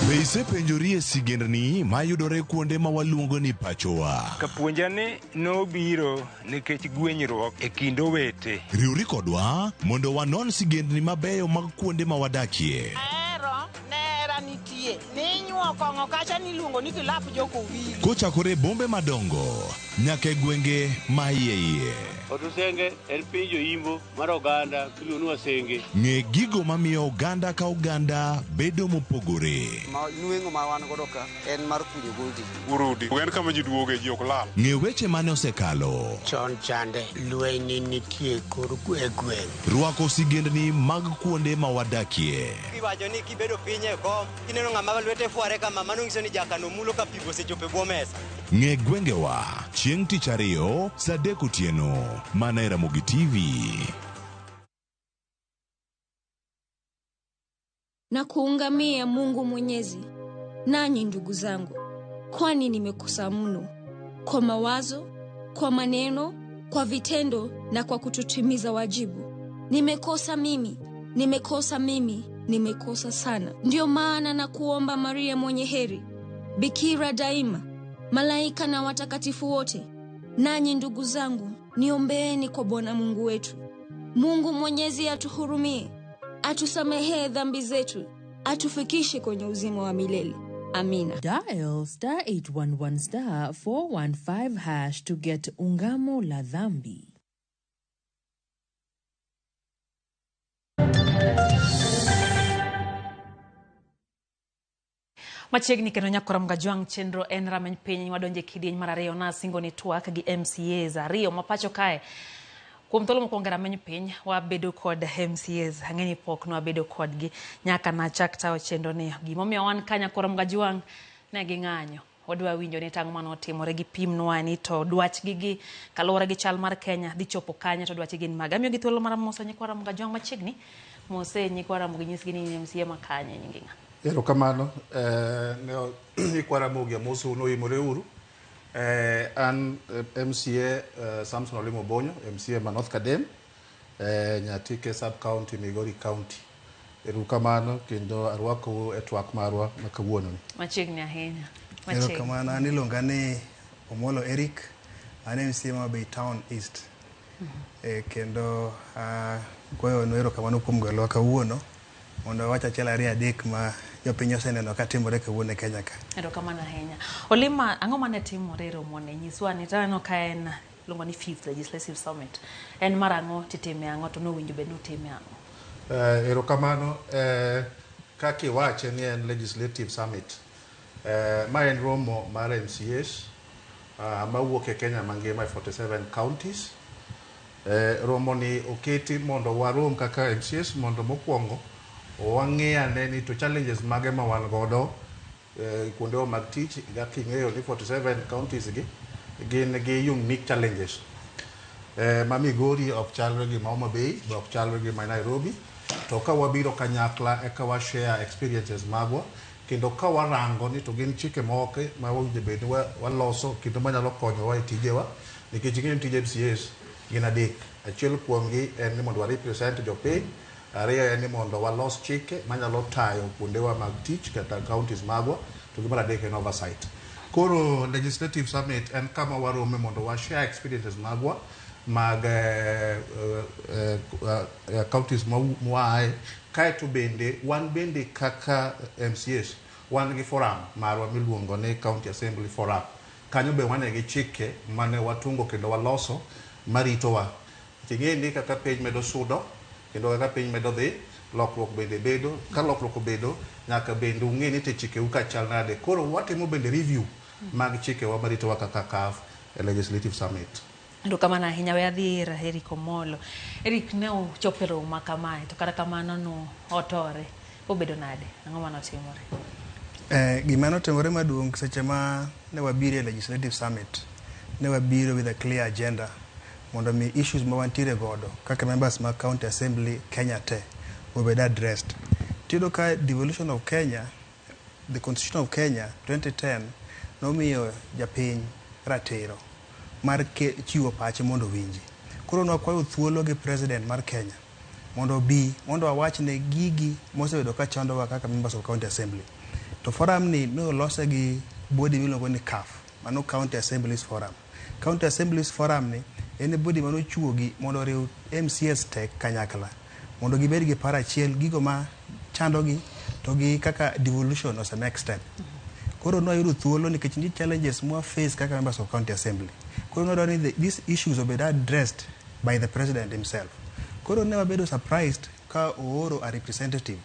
Be isepenjori e sigendni mayudore kuonde ma waluongo ni pachowa? Kapuonja ni nobiro nikech gwenyruok e kind owete. Riwri kodwa mondo wanon sigendni mabeyo mag kuonde ma wadakie. Ahero nera nitie. Ninyuo kong'o kacha niluongo ni kilap jokowili. Kochakore e bombe madongo nyaka e gwenge ma iye iye. Otusenge en piny joimbo mar oganda miluongo ni Wasenge. Ng'e gigo mamiyo oganda ka oganda bedo mopogore. Ma nweng'o ma wan godo ka en mar kunyo goldi. Urudi. En kama ji duoge ji ok lal. Ng'e weche mane osekalo. Chon chande lweny nitie kor e gweng'. Rwako sigendni mag kuonde ma wadakie. Iwacho ni kibedo piny e kom, kineno ng'ama lwete fware kama, mano nyiso ni jakano mulo ka pi osechopo e bwo mesa. Ng'e gwengewa chieng' tich ariyo saa 3 otieno mana e Ramogi TV. Na kuungamia Mungu Mwenyezi, nanyi ndugu zangu, kwani nimekosa mno kwa mawazo, kwa maneno, kwa vitendo na kwa kutotimiza wajibu. Nimekosa mimi, Nimekosa mimi, nimekosa sana. Ndiyo maana na kuomba Maria mwenye heri, Bikira daima, malaika na watakatifu wote, nanyi ndugu zangu, niombeeni kwa Bwana Mungu wetu. Mungu Mwenyezi atuhurumie, atusamehee dhambi zetu, atufikishe kwenye uzima wa milele. Amina. Dial star 811 star 415 hash to get Ungamo la Dhambi. Machiegni kendo nyakora Mgajwang' chenro en rameny piny wadonje kidieny mar ariyo nasingo ni twak gi MCAs ariyo ma pacho kae. Kuom thuolo mokwongo e rameny piny wabedo kod MCAs, ang'e ni pok nwabedo kodgi nyaka nachak tayo chenro ni. Gimomiyo wan ka nyakora Mgajwang' ne ging'anyo. Wadwa winjo ni tang'o manotimore gipimnwa ni to dwachgi gi kaluwore gi chal mar Kenya dhi chopo kanye to dwachgi gin mage. Amiyogi thuolo mar moso nyikwa Ramogi Ajwang' machiegni. Mose nyikwa Ramogi nyisgi ni in MCA ma kanye nyingi ng'a. Erokamano nyikwa Ramogi amosou noimore uru. An MCA Samson Olimo Bonyo, MCA ma North Kadem, Nyatike sub county, Migori County. Erokamano kendo arwakou e twak marwa ma kawuono ni. Machiegni ahinya. Erokamano, an iluonga ni Omolo Eric, an MCA ma Bay Town East. Kendo goyonu erokamano kuom gwelowa kawuono mondo wawach achiel ariyo adek ma jopiny oseneno ka timore kawuono e Kenya ka. Erokamano ahinya. Olima, ang'o mane timore e romoni? Nyiswa ni taneno ka en iluongo ni Fifth Legislative Summit. En mar ang'o titime ang'o to nowinjo bed ni utime ang'o? Erokamano. Kaka iwache ni en Legislative Summit. Ma en romo mar MCAs mawuok e Kenya mangima e 47 counties. Romo ni oketi mondo warom kaka MCAs mondo mokwongo wang'i ane ni to challenges mage ma wan godo kuondewa mag tich. Kaka ing'eyo ni 47 counties gi gin gi unique challenges. Ma Migori ok chalre gi ma Homa Bay, be ok chalre gi ma Nairobi. To ka wabiro kanyakla eka wa share experiences magwa kendo ka warango ni to gin chike moko ma owinjo bed ni waloso kendo manyalo konyowa e tijewa nikech ing'eyo ni tij MCAs gin adek. Achiel kuomgi en ni mondo wa represent jopiny, ariyo en ni mondo walos chike manyalo tayo kuondewa mag tich kata counties magwa, to gi mar adek en oversight. Koro Legislative Summit en kama warome mondo wa share experiences magwa mag counties mwaaye, kaeto bende wan bende kaka MCAs wan gi forum marwa miluongo ni County Assembly Forum. Kanyo be wane gi chike mane watungo kendo waloso maritowa. Ing'e ni kaka piny medo sudo kendo kaka piny medo dhi, lokruok bende bedo. Ka lokruok obedo, nyaka bende ung'e ni to chikeu ka chal nade. Koro watimo bende review mag chikewa maritowa kaka CAF e Legislative Summit. Erokamano ahinya. We adhi ir Eric Omolo. Eric, ne ochopo e romo ma kamae to kata kamano no otore. Obedo nade? Ang'o manotimore? Gima notimore maduong' seche ma ne wabiro e Legislative Summit, ne wabiro with a clear agenda mondo mi issues ma wantiere godo kaka members mag County Assembly Kenya te obed addressed. Tiyudo ka devolution of Kenya, the Constitution of Kenya 2010 nomiyo japiny ratiro mar chiwo pache mondo owinji. Koro nwakwayo thuolo gi President mar Kenya mondo obi mondo wawachne gigi mosebedo ka chandowa kaka members of County Assembly. To forum ni nolose gi body miluongo ni CAF, mano County Assemblies Forum. County Assemblies Forum ni en body manochuogi mondo oriw MCAs te kanyakla mondo gibed gi paro achiel gigo ma chandogi to gi kaka devolution ose make step. Koro nwayudo thuolo nikech nitie challenges mwa face kaka members of County Assembly. Koro nwadwaro ni these issues obed addressed by the President himself. Koro ne wabedo surprised ka ooro a representative.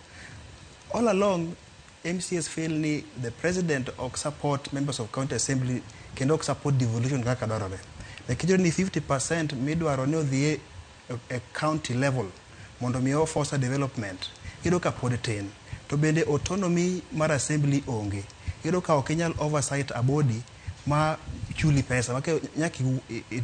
All along, MCAs feel ni the President ok support members of County Assembly kendo ok support devolution kaka dwarore. Nikech ni 50% midwaro ni odhi e county level mondo mi o foster development, iyudo ka pod tin. To bende autonomy mar assembly onge. Iyudo ka ok inyal oversight a body ma chuli pesa ma nyaka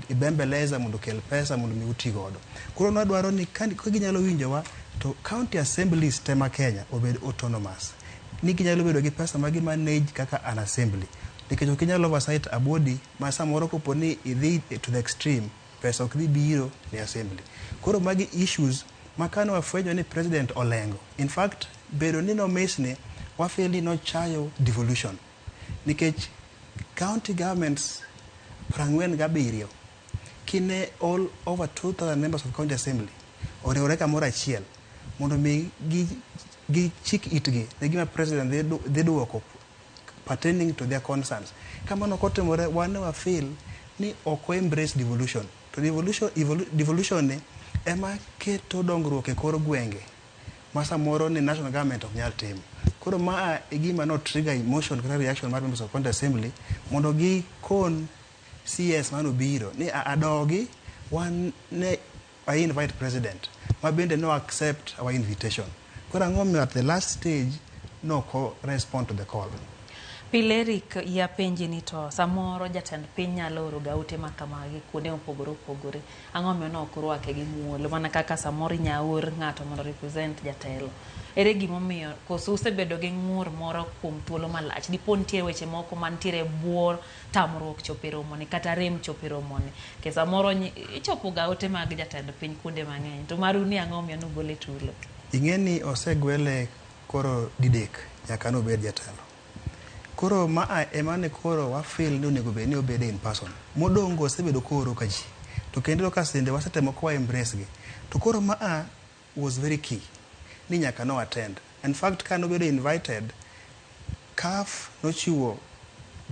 ibembeleza mondo okel pesa mondo mi uti godo. Koro nwadwaro ni ka ginyalo winjowa to county assemblies te ma Kenya obed autonomous. Ni ginyalo bedo gi pesa ma gi manage kaka an assembly. Nikech ok inyal oversight a body ma samoro kopo ni idhi to the extreme, pesa ok dhi biro ne assembly. Koro magi issues Ma kane wafwenyo ni president olengo. In fact, bedo ni nomiss ni, wafeel ni nochayo devolution. Nikech county governments 47 kine all over 2000 members of county assembly oriwore kamoro achiel mondo mi gichik itgi ne gima president dhi duoko pertaining to their concerns. Kamano kotimore, wan ne wafeel ni ok o embrace devolution. To devolution ni ema keto dongruok e kor gwenge ma samoro ni national government ok nyal timo. Koro maa e gima no trigger emotion kata reaction mar members of county assembly mondo gikon CS manobiro ni adogi wan ne I invite president ma bende no accept our invitation. Koro ang'o miyo at the last stage no ok respond to the call? Pile Eric yapenji ni to samoro jatend piny nyalo oro ga ote ma kamagi kuonde mopogore opogore. Ang'o miyo ne ok urwake gi muolo mana kaka samoro inya or ng'ato mondo represent jatelo. Ere gimomiyo koso usebedo gi ng'ur moro kuom thuolo malach? Dipo nitie weche moko mantiere e bwo tamruok chopo e romoni kata rem chopo e romoni. Ke samoro ichopo ga ote mag jatend piny kuonde mang'eny. To maru ni ang'o miyo nugole tulo? Ing'e ni osegwele koro didek nyaka nobed jatelo. Koro maa ema ne koro wafeel ni onego bed ni obede in person. Modongo osebedo kooro ka ji. To kendo ka sende wasetemo kwa embrace gi. To koro maa was very key ni nyaka no attend. In fact, ka nobedo invited, CAF nochiwo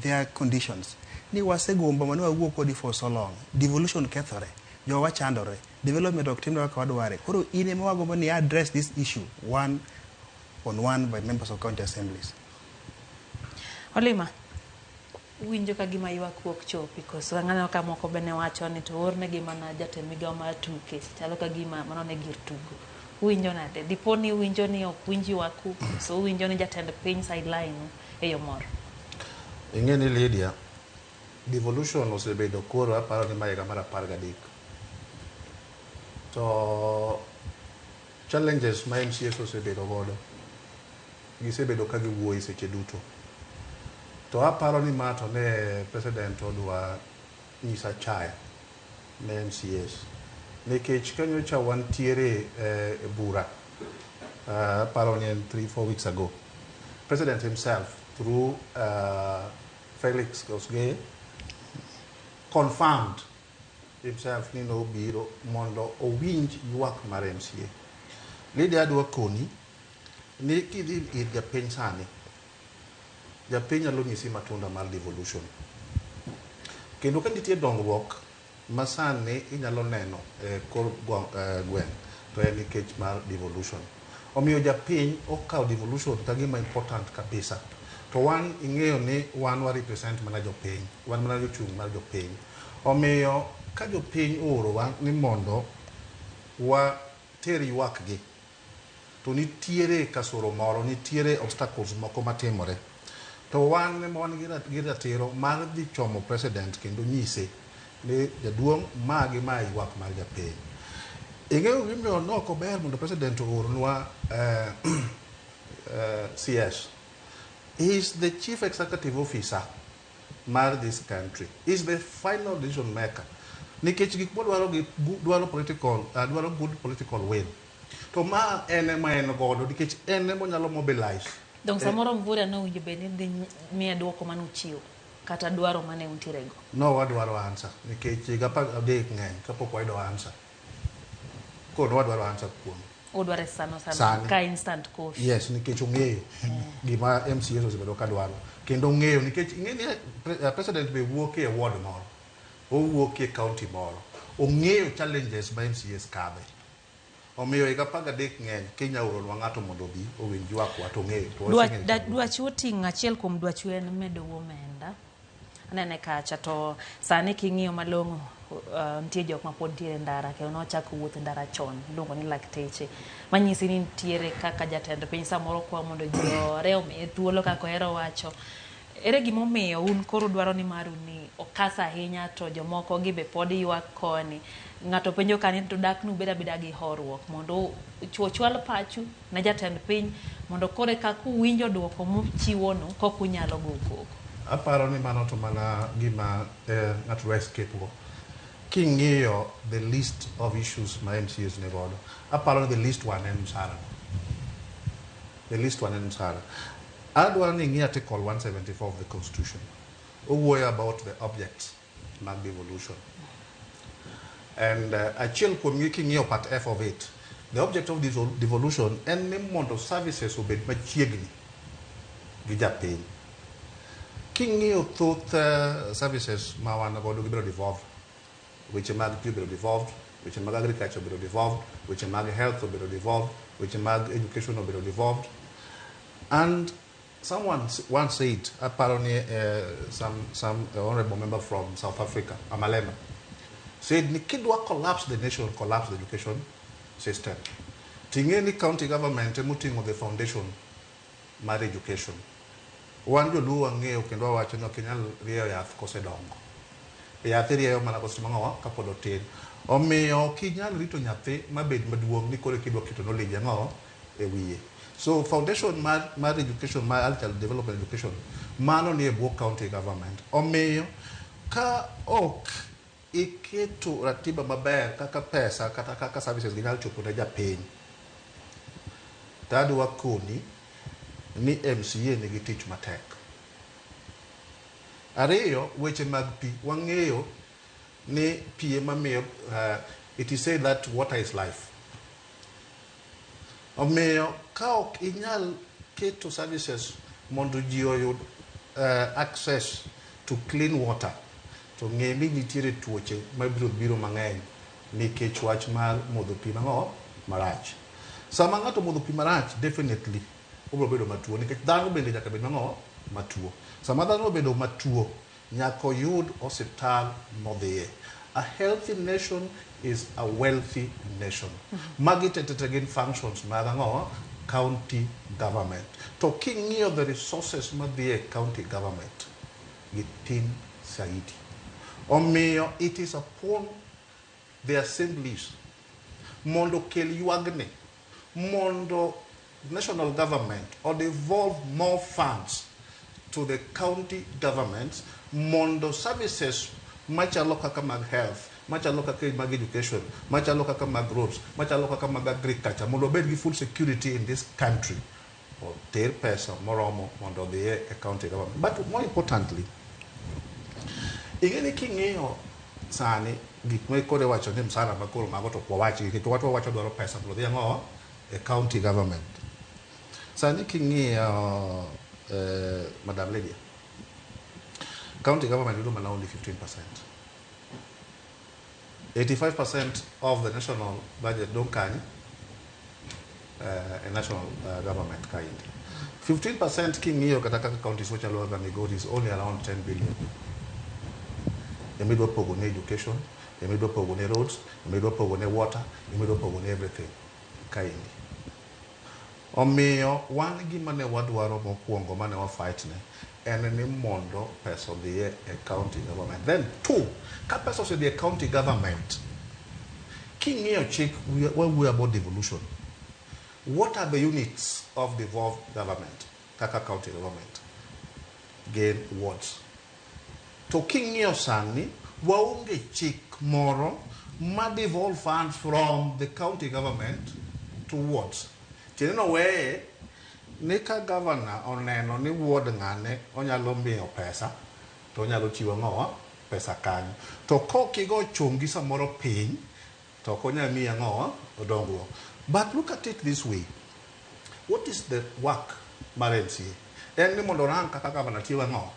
their conditions. Ni wasegombo mane wawuo kodi for so long. Devolution kethore. Jowa chandore. Development ok timre kaka wadware. Koro in ema wagombo ni address this issue one on one by members of county assemblies. Olima, winjo ka gima ywak wuok chopi koso aneno ka moko bende wacho ni to ornegi mana jatend migawo mar tuke chalo ka gima mano ne gir tugo. Uwinjo nade? Dipo ni uwinjo ni ok winj ywaku koso uwinjo ni jatend piny sideline u e yo moro? Ing'e ni Lydia, devolution osebedo koro aparo ni ma higa mar 13. To challenges ma MCAs osebedo godo, gisebedo ka giwuoye seche duto. To aparo ni ma to ne president odwa nyisa chaya ne MCAs. Nikech kanyocha wantiere e bura, aparo ni en 3-4 weeks ago. President himself through Felix Kosgei confirmed himself ni nobiro mondo owinj ywak mar MCA. Lydia adwa koni ni kidhi ir japiny sani, japiny nyalo nyisi matunda mar devolution. Kendo ka nitie dongruok ma sani inyalo neno e kor gweng' to en nikech mar devolution. Omiyo japiny okawo devolution ka gima important kabisa. To wan ing'eyo ni wan wa represent mana jopiny, wan mana jochung' mar jopiny. Omiyo ka jopiny oorowa ni mondo water ywak gi, to nitiere kasoro moro, nitiere obstacles moko matimore. To wan ema wan gi ratiro mar dhi chomo president kendo nyise ni jaduong' ma gi ma ywak mar japiny. Ing'eyo gimomiyo ne ok ober mondo president oornwa CS. He is the chief executive officer mar this country. He is the final decision maker. Nikech gik modwaro gi dwaro political, dwaro good political will. To ma en ema en godo nikech en ema onyalo mobilize. Dong samoro Mvurya ne owinjo bed ni dhi miye duoko mane uchiwo kata dwaro mane untiere go. No wadwaro answer nikech higa 13 ng'eny kapok wayudo answer. Koro wadwaro answer kuome. Udware sano sano Sani. ka instant coffee. Yes, nikech ong'eyo gima MCAs osebedo ka dwaro. Kendo ong'eyo nikech ing'e ni president be wuok e ward moro. Owuok e county moro. Ong'eyo challenges ma MCAs kadhe. Omiyo higa 13 ng'eny kinya oronwa ng'ato mondo obi owinj ywakwa to ong'eyo. To waseng'eyo chandruok. Dwachu oting'o achiel kuom dwachu en medo omenda. Anene kacha to sani king'iyo malong'o nitie jok ma pod nitiere ndara kendo nochako wuoth e ndara chon iluongo ni lakteche manyisi ni nitiere kaka jatend piny samoro kwa mondo ji ore omiye thuolo kaka ohero wacho. Ere gimomiyo un koro dwaro ni maru ni okas ahinya to jomoko gi be pod ywak koni. Ng'ato penjo ka ni to dak nubed abeda gi horuok mondo ochwal pachu ne jatend piny mondo koro kaka uwinjo duoko mochiwonu kok unyalo go koko. Aparo ni mano to mana gima ng'ato dwa escape go. King'iyo the list of issues ma MCAs ni godo, aparo ni the least one en msara. The least one en msara. Adwaro ni ing'i Article 174 of the Constitution. Owuoyo about the objects mag devolution. And achiel kuomgi king'iyo part F of it, the object of devolution en ni mondo services obed machiegni gi japiny. King'iyo thoth services ma wan godo gibedo devolved. Weche mag pi obedo devolved, weche mag agriculture obedo devolved, weche mag health obedo devolved, weche mag education obedo devolved. And someone once said, apparently some honorable member from South Africa, Amalema, said, ni kidwa collapse the nation, collapse the education system. Ting'e ni county government emoting'o the foundation mar education. Wan joluo wang'eyo kendo wawacho ni ok inyal rieyo yath kosedongo. Yath irieyo mana kosetimo ang'owa kapod otin. Omiyo ok inyal rito nyathi mabed maduong' ni koro kidwa keto knowledge ang'o e wiye. So foundation mar education, mar early child development education, mano ni e bwo county government. Omiyo ka ok iketo ratiba maber kaka pesa kata kaka services ginyal chopo ne japiny, to adwa koni ni MCA nigi tich matek. Ariyo, weche mag pi. Wang'eyo ni pi ema miyo, it is said that water is life. Omiyo ka ok inyal keto services mondo ji oyud access to clean water, to ng'e ni nitiere tuoche mabiro biro mang'eny nikech wach mar modho pi mang'o marach. Sama ng'ato modho pi marach, definitely obiro bedo matuo nikech dhano bende nyaka bed mang'o matuo. Sama dhano obedo matuo, nyaka oyud osiptal modhiye. A healthy nation is a wealthy nation. Magi te te te gin functions mag ang'o? County government. To king'iyo the resources madhi e county government, gitin saidi. Omiyo it is upon the assemblies mondo kel ywagni, mondo national government or devolve more funds to the county governments mondo services machalo kaka mag health, machalo kaka mag education, machalo kaka mag roads, machalo kaka mag agriculture, mondo obed gi food security in this country. Oter pesa moromo mondo odhiye e county government. But more importantly, ing'e ni king'iyo sani gik ma koro iwacho ni msara ma koro mago to ok wawachi nikech wach wawacho dwaro pesa mondo odhi ang'o e county government. Sani king'iyo Madam Lydia, county government yudo mana only 15%. 85% of the national budget dong' kanye e national government kaendi. 15% king'iyo kata kaka counties machalo kaka Migori is only around 10 billion. Emidwa pogo ne education, emidwa pogo ne roads, emidwa pogo ne water, emidwa pogo ne everything kaendi. Omiyo wan gima ne wadwaro mokwongo mane wa fight ne en ni mondo pesa odhiye e county government. Then two, ka pesa osedhi e county government, king'iyo chik wawuoyo about devolution. What are the units of devolved government kaka county government? Gin wards. To king'iyo sani, waonge chik moro ma devolve funds from the county government to wards. Tiende no weye ni ka governor oneno ni ward ng'ane onyalo miyo pesa, to onyalo chiwo ang'owa pesa kanyo. To kok igo chongi samoro piny, to ok onyal miyi ang'owa dongruok. But look at it this way. What is the work mar MCA? En ni mondo orang kaka governor tiyo ang'o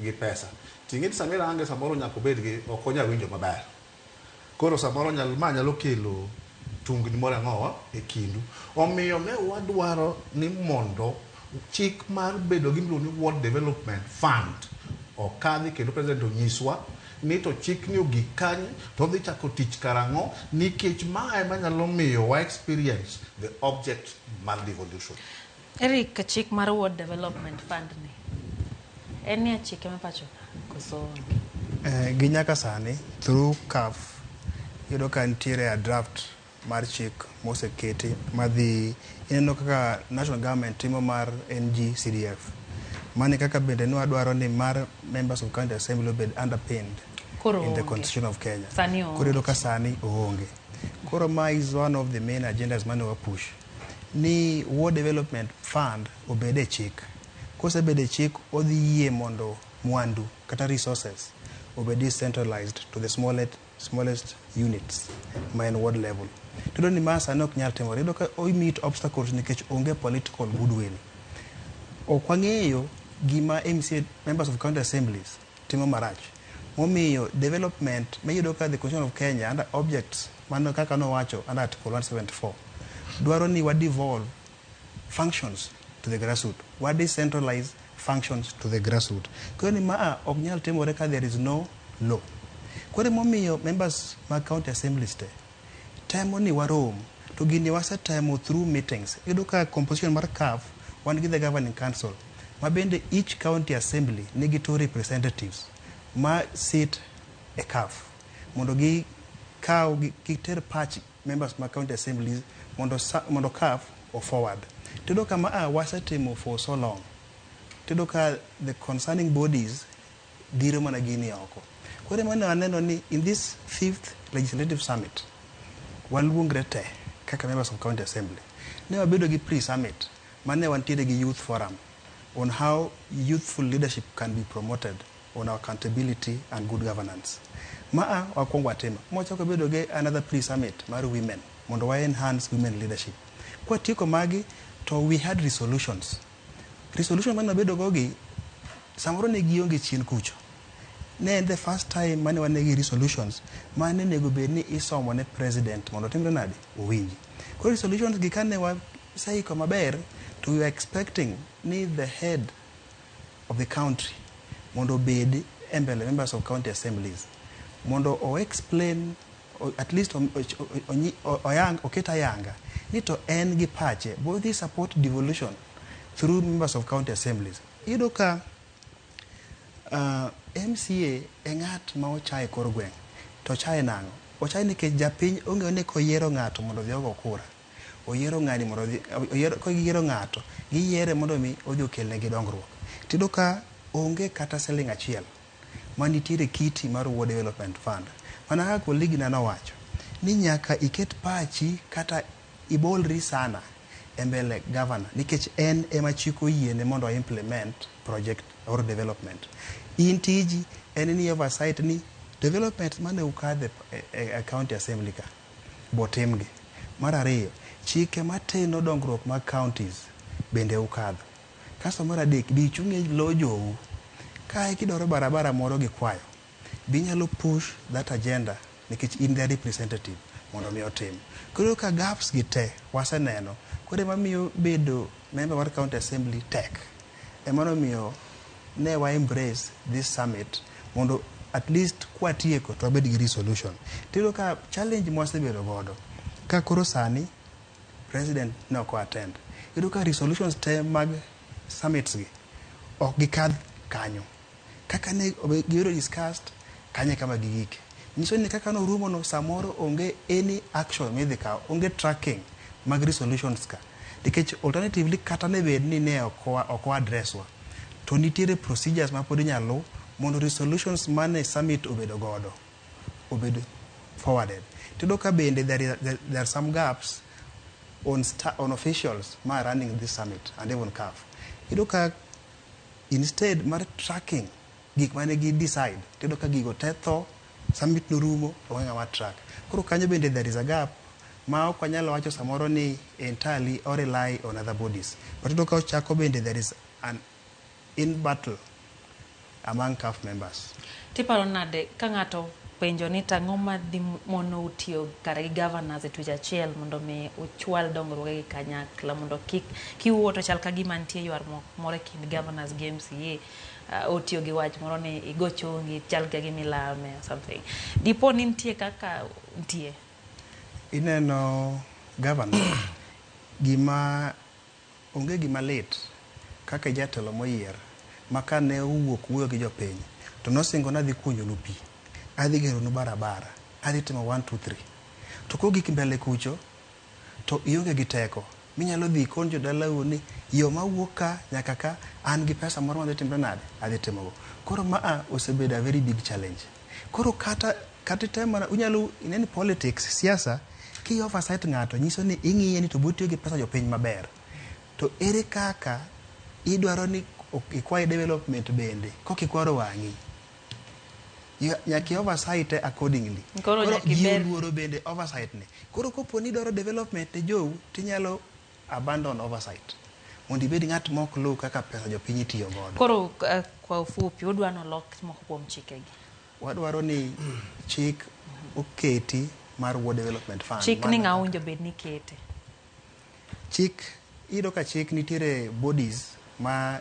gi pesa. Ting'e ni sama irange samoro nyaka obed gi ok onyal winjo maber. Koro samoro nyal, ma nyalo kelo tungni moro ang'owa e kindu. Omiyo ne wadwaro ni mondo chik mar bedo gi miluongo ni Ward Development Fund okadhi kendo president onyiswa ni to chikni ogik kanye to odhi chako tich karang'o nikech mae manyalo miyo wa experience the object mar devolution. Eric, chik mar Ward Development Fund ni en ni chike ma pacho ka koso onge? Gi nyaka sani through CAF iyudo ka nitiere a draft mar chik moseketi madhi ineno kaka national government timo mar NG-CDF. Mano e kaka bende ne wadwaro ni mar members of county assembly obed underpinned Koro in the oonge. Constitution of Kenya. Sani oonge. Koro iyudo ka sani oonge. Koro ma is one of the main agendas mane wa push ni Ward Development Fund obed e chik. Kosebedo e chik, odhi yie mondo mwandu kata resources obed decentralized to the smallest units ma en ward level. Tiyudo ni ma sani ok nyal timore. Iyudo ka o meet obstacles nikech onge political goodwill. Ok wang'eyo gima MCA, members of county assemblies, timo marach. Momiyo development miyudo ka the Constitution of Kenya under objects mano kaka nowacho under Article 174 dwaro ni wa devolve functions to the grassroots. Wa decentralize functions to the grassroots. Koro ni maa ok nyal timore ka there is no law. Koro emomiyo members mag county assemblies te temo ni warom to gini wasetemo through meetings. Iyudo ka composition mar CAF wan gi the governing council ma bende each county assembly nigi two representatives ma sit e CAF mondo gi kaw giter pach members mag county assemblies mondo CAF o forward. Tiyudo ka maa wasetimo for so long. Tiyudo ka the concerning bodies dhiro mana gini oko. Koro ema ne waneno ni in this fifth legislative summit waluongre te kaka members of county assembly. Ne wabedo gi pre-summit mane wantiere gi youth forum on how youthful leadership can be promoted on accountability and good governance. Maa wakwongo watimo. Mwachako bedo gi another pre-summit mar women mondo wa enhance women leadership. Kwatieko magi to we had resolutions. Resolution mane wabedo go gi samoro ne gionge chien kucho. Ne en the first time mane wan gi resolutions mane onego bed ni isomo ne president mondo otimre nade owinji. Koro resolutions gi kane waseiko maber to we were expecting ni the head of the country mondo obed e mbele members of county assemblies mondo o explain o, at least oyang, oket ayanga ni to en gi pache both he support devolution through members of county assemblies. Iyudo ka MCA e ng'at ma ochaye kor gweng'. To ochaye nang'o? Ochaye nikech japiny ong'eyo ni koyiero ng'ato mondo odhi ogo kura, oyiero ng'ani mondo odhi, oyiero, kogiyiero ng'ato, giyiere mondo mi odhi okelnegi dongruok. Tiyudo ka onge kata siling achiel manitiere kiti mar Ward Development Fund. Mana kaka colleague na nowacho, ni nyaka iket pachi kata ibolri sana e mbele governor nikech en ema chik oyiene mondo implement project or development. In tiji en ni oversight ni development mane ukadhe e county assembly ka botimgi. Mar ariyo, chike mateno dongruok mag counties bende ukadho. Kasto mar adek, bi ichung' e lo jou. Kae kidwaro barabara moro gi kwayo, bi inyalo push that agenda nikech in their representative mondo mi otim. Koro ka gaps gi te waseneno, koro ema miyo bedo member mar county assembly tek. Ema nomiyo ne wa embrace this summit mondo at least kwatieko to wabed gi resolution. Tiyudo ka challenge mwasebedo godo, ka koro sani president ne ok attend. Iyudo ka resolutions te mag summits gi ok gikadh kanyo. Kaka ne giyudo discussed, kanyo e kama gigike. Nyiso ni kaka norumo no samoro onge any action midhi kaw, onge tracking mag resolutions ka. Nikech alternatively kata ne bed ni ne ok wa address wa, to nitiere procedures ma pod inyalo luw mondo resolutions mane summit obedo godo obed forwarded. Tiyudo ka bende there are some gaps on officials ma running this summit and even CAF. Iyudo ka instead mar tracking gik mane gi decide, tiyudo ka gigo te tho, summit norumo, onge ng'ama track. Koro kanyo bende there is a gap ma ok wanyal wacho samoro ni entirely or rely on other bodies. But iyudo ka ochako bende there is an in battle among CAF members. Tiparo nade ka ng'ato penjo ni tang'o madhi mono tiyo kare gi governors e twech achiel mondo mi uchwal dongruoge gi kanyakla mondo kik kiwuo to chal ka gima nitie ywarruok moro e kind governors gi MCA otiyo gi wach moro ni igo chongi chal ka gima ilame or something. Dipo ni nitie kaka nitie. Ineno governor gima onge gima lit kaka jatelo moyier ma kane owuok wuoyo gi jopiny to nosingo ni adhi kuonyonu pi, adhi geronu barabara, adhi timo 1 2 3. To kogik mbele kucho to ionge gi teko minyalo dhi ikon jodalau ni yo mawuok ka nyaka ka an gi pesa moro madhi timre nade adhi timogo. Koro maa osebedo a very big challenge. Koro kata kata item mana unyalo ineni politics siasa ki oversight ng'ato nyiso ni ing'iye ni to botiyo gi pesa jopiny maber. To ere kaka idwaro ni ikwaye development bende kok ikwaro wang'i? Nyaka i oversight accordingly. Koro nyaka ji iber- oluoro bende oversight ni. Koro kopo ni idwaro development ne jou tinyalo abandon oversight mondo ibed ng'at mok luw kaka pesa jopiny itiyo godo. Koro kwa ufupi udwa nolok moko kuom chikegi. Wadwaro ni chik oketi mar Ward Development Fund. Chik ni Mana ng'a owinjo bed ni kete. Chik iyudo ka chik nitiere bodies ma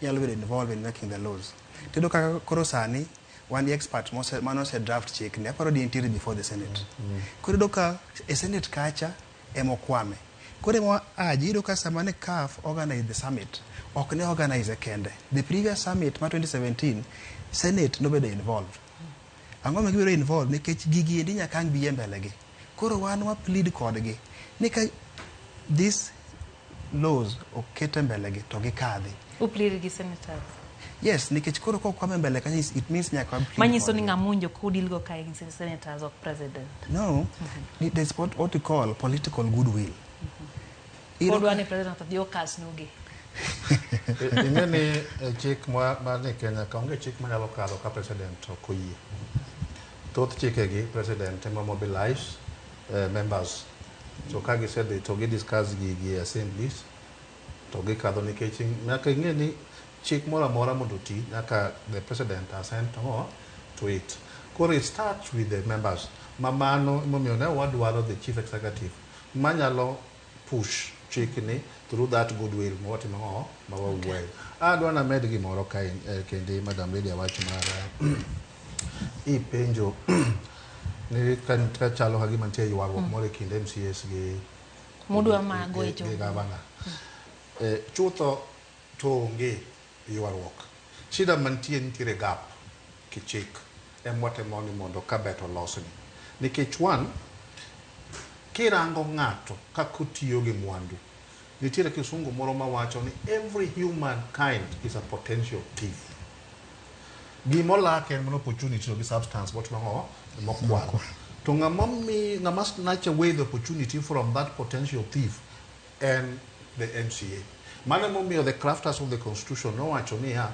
nyalo bedo involved in making the laws. Tiyudo kaka koro sani wan gi expert mane ose draft chik ni aparo ni entiere before the Senate. Koro iyudo ka e Senate kacha ema okwame. Koro ema aji iyudo ka sama ne CAF organize the summit, ok ne organize kende. The previous summit ma 2017, Senate nobedo involved. Ang'o ma gibedo involved? Nikech gigi endi nyaka ang' bi e mbele gi. Koro wan wa plead kodgi ni ka this laws oket e mbele gi to gikadhi. Uplead gi senators. Yes, nikech koro kokwame mbele kanyo it means nyaka wa plead Manyiso ni kodgi. ng'ama owinjo kudil go kae gin senators ok president. No, there's what we call political goodwill. Iyudo Odwa ni president odhi okasnugi. Ing'e ni chik ma ni Kenya ka onge chik manyalo kadho ka president ok oyie. Thoth chikegi president ema mobilize members. So ka gisedhi to gi discuss gigi e assemblies to gikadho nikech nyaka ing'e ni chik moro amora mondo oti nyaka the president assent to it. Koro it starts with the members. Ma mano emomiyo ne wadwaro the chief executive manyalo push chikni through that goodwill mawatimo ang'o ma wawuoye. Adwa named gimoro kae kendi Madam Lydia wach mar ipenjo ni ka chalo ka gima nitie ywaruok moro e kind MCAs gi Mudwa mago e gi jogo. gavana. Chutho to onge ywaruok. Shida mantie nitiere gap kichik em watemo ni mondo kabet olosni. Nikech one, kirango ng'ato kaka otiyo gi mwandu, nitiere kisungu moro mawacho ni every human kind is a potential thief. Gimolak en mana opportunity to gi substance motimo ang'o mokwalo. To ng'ama mi ng'ama snatch away the opportunity from that potential thief en the MCA. Mano emomiyo the crafters of the constitution nowacho niya,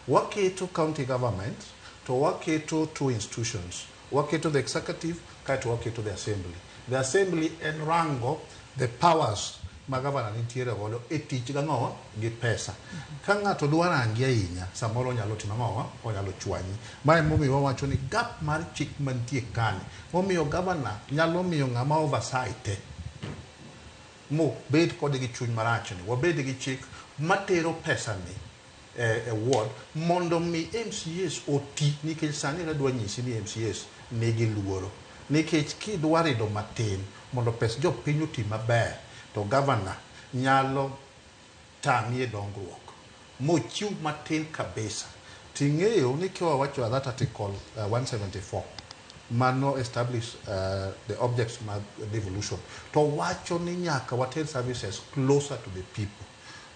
waketo county government to waketo two institutions. Waketo the executive kaeto waketo the assembly. The assembly en rango the powers ma gavana nitiere godo e tich gang'o gi pesa. Ka ng'ato dwa rangi ahinya, samoro onyalo timo ang'o? Onyalo chwanyi. Ma emomiyo wawacho ni gap mar chik mantie kani, momiyo gavana nyalo miyo ng'ama oversight mobed kode gi chuny marach ni wabed gi chik matero pesa ni e ward mondo mi MCAs oti nikech sani adwa nyisi ni MCAs nigi luoro nikech kidwa rido matin mondo pes jopiny oti maber to gavana nyalo tami e dongruok mochiw matin kabisa ting'eyo ni kiwawacho that article 174 mano establish the objects mag devolution to wacho ni nyaka water services closer to the people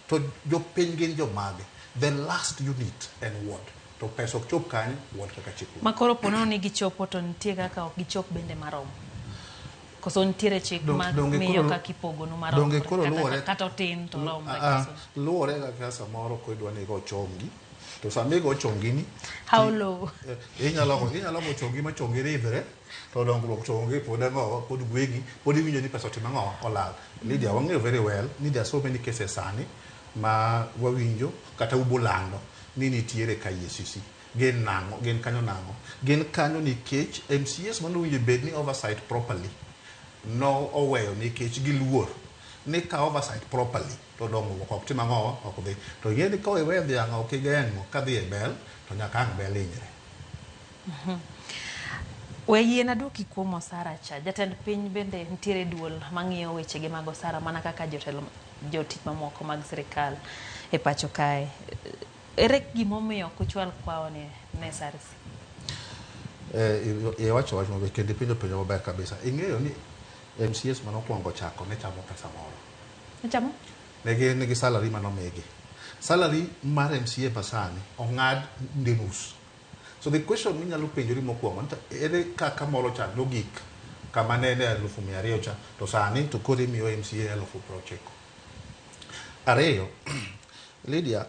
to jopiny gin jomage the last unit en ward to pesa ok chop kanyo ward kaka chik Ma koro po nono ni gichopo to nitie kaka ok gichop bende marom. Koso nitiere chik ma Donge miyo koro- kaka ipogonu donge maromre koro kata, luwore kata otin to romre. Ah, koso. luwore kaka samoro kidwa ni igo chongi to sama igo chongi ni How low? Inyalo go chongi ma chongi ridhre to dongruok to onge pod ang'o pod gweng'i pod iwinjo ni pesa otimo ang'o olal Lydia wang'eyo very well ni there are so many cases sani ma wawinjo kata ubolando ni nitiere ka EACC gin nang'o gin kanyo nang'o gin kanyo nikech MCAs manowinjo bed ni oversight properly no oweyo nikech giluor ni ka oversight properly to dongruok ok tim ang'o ok dhi to ing'e ni ka iwe dhiang' ok igeng'o kadhi e bel to nyaka ang' bel hinyre. We yien aduoki kuom osara cha. Jatend piny bende nitiere duol mang'iyo wechege mag osara mana kaka jotelo jotich mamoko mag sirikal e pacho kae. Ere gimomiyo ok uchwal kwayo ne SRC? Iwacho wach maber kendo ipenjo penjo maber kabisa. Ing'eyo ni MCAs manokwongo chako ne chamo pesa moro. Ichamo? Ne gin gi salary manomigi. Salary mar MCA masani ong'ad ndi nus. So the question minyalo penjori mokwongo ni to ere kaka moro cha nogik kama ne en e 200,000 cha to sani to koro imiyo MCA 90,000. Ariyo, Lydia,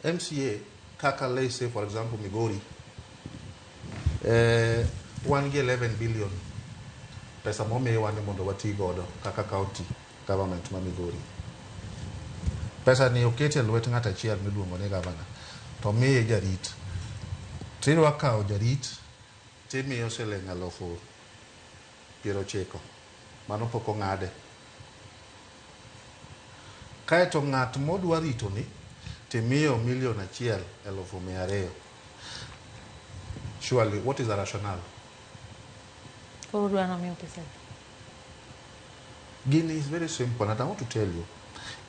MCA kaka let's say for example Migori, wan gi 11 billion pesa momiwa ni mondo wati godo kaka county government ma Migori. Pesa ni oket e lwet ng'at achiel miluongo ni governor to miye jarit. Tidwa kawo jarit timiyo siling 90,000. Mano pok ong'ade. Kaeto ng'at modwa rito ni timiyo 1,200,000. Surely, what is the rationale? Koro udwa nomiyo pesa. Gini is very simple, and I want to tell you,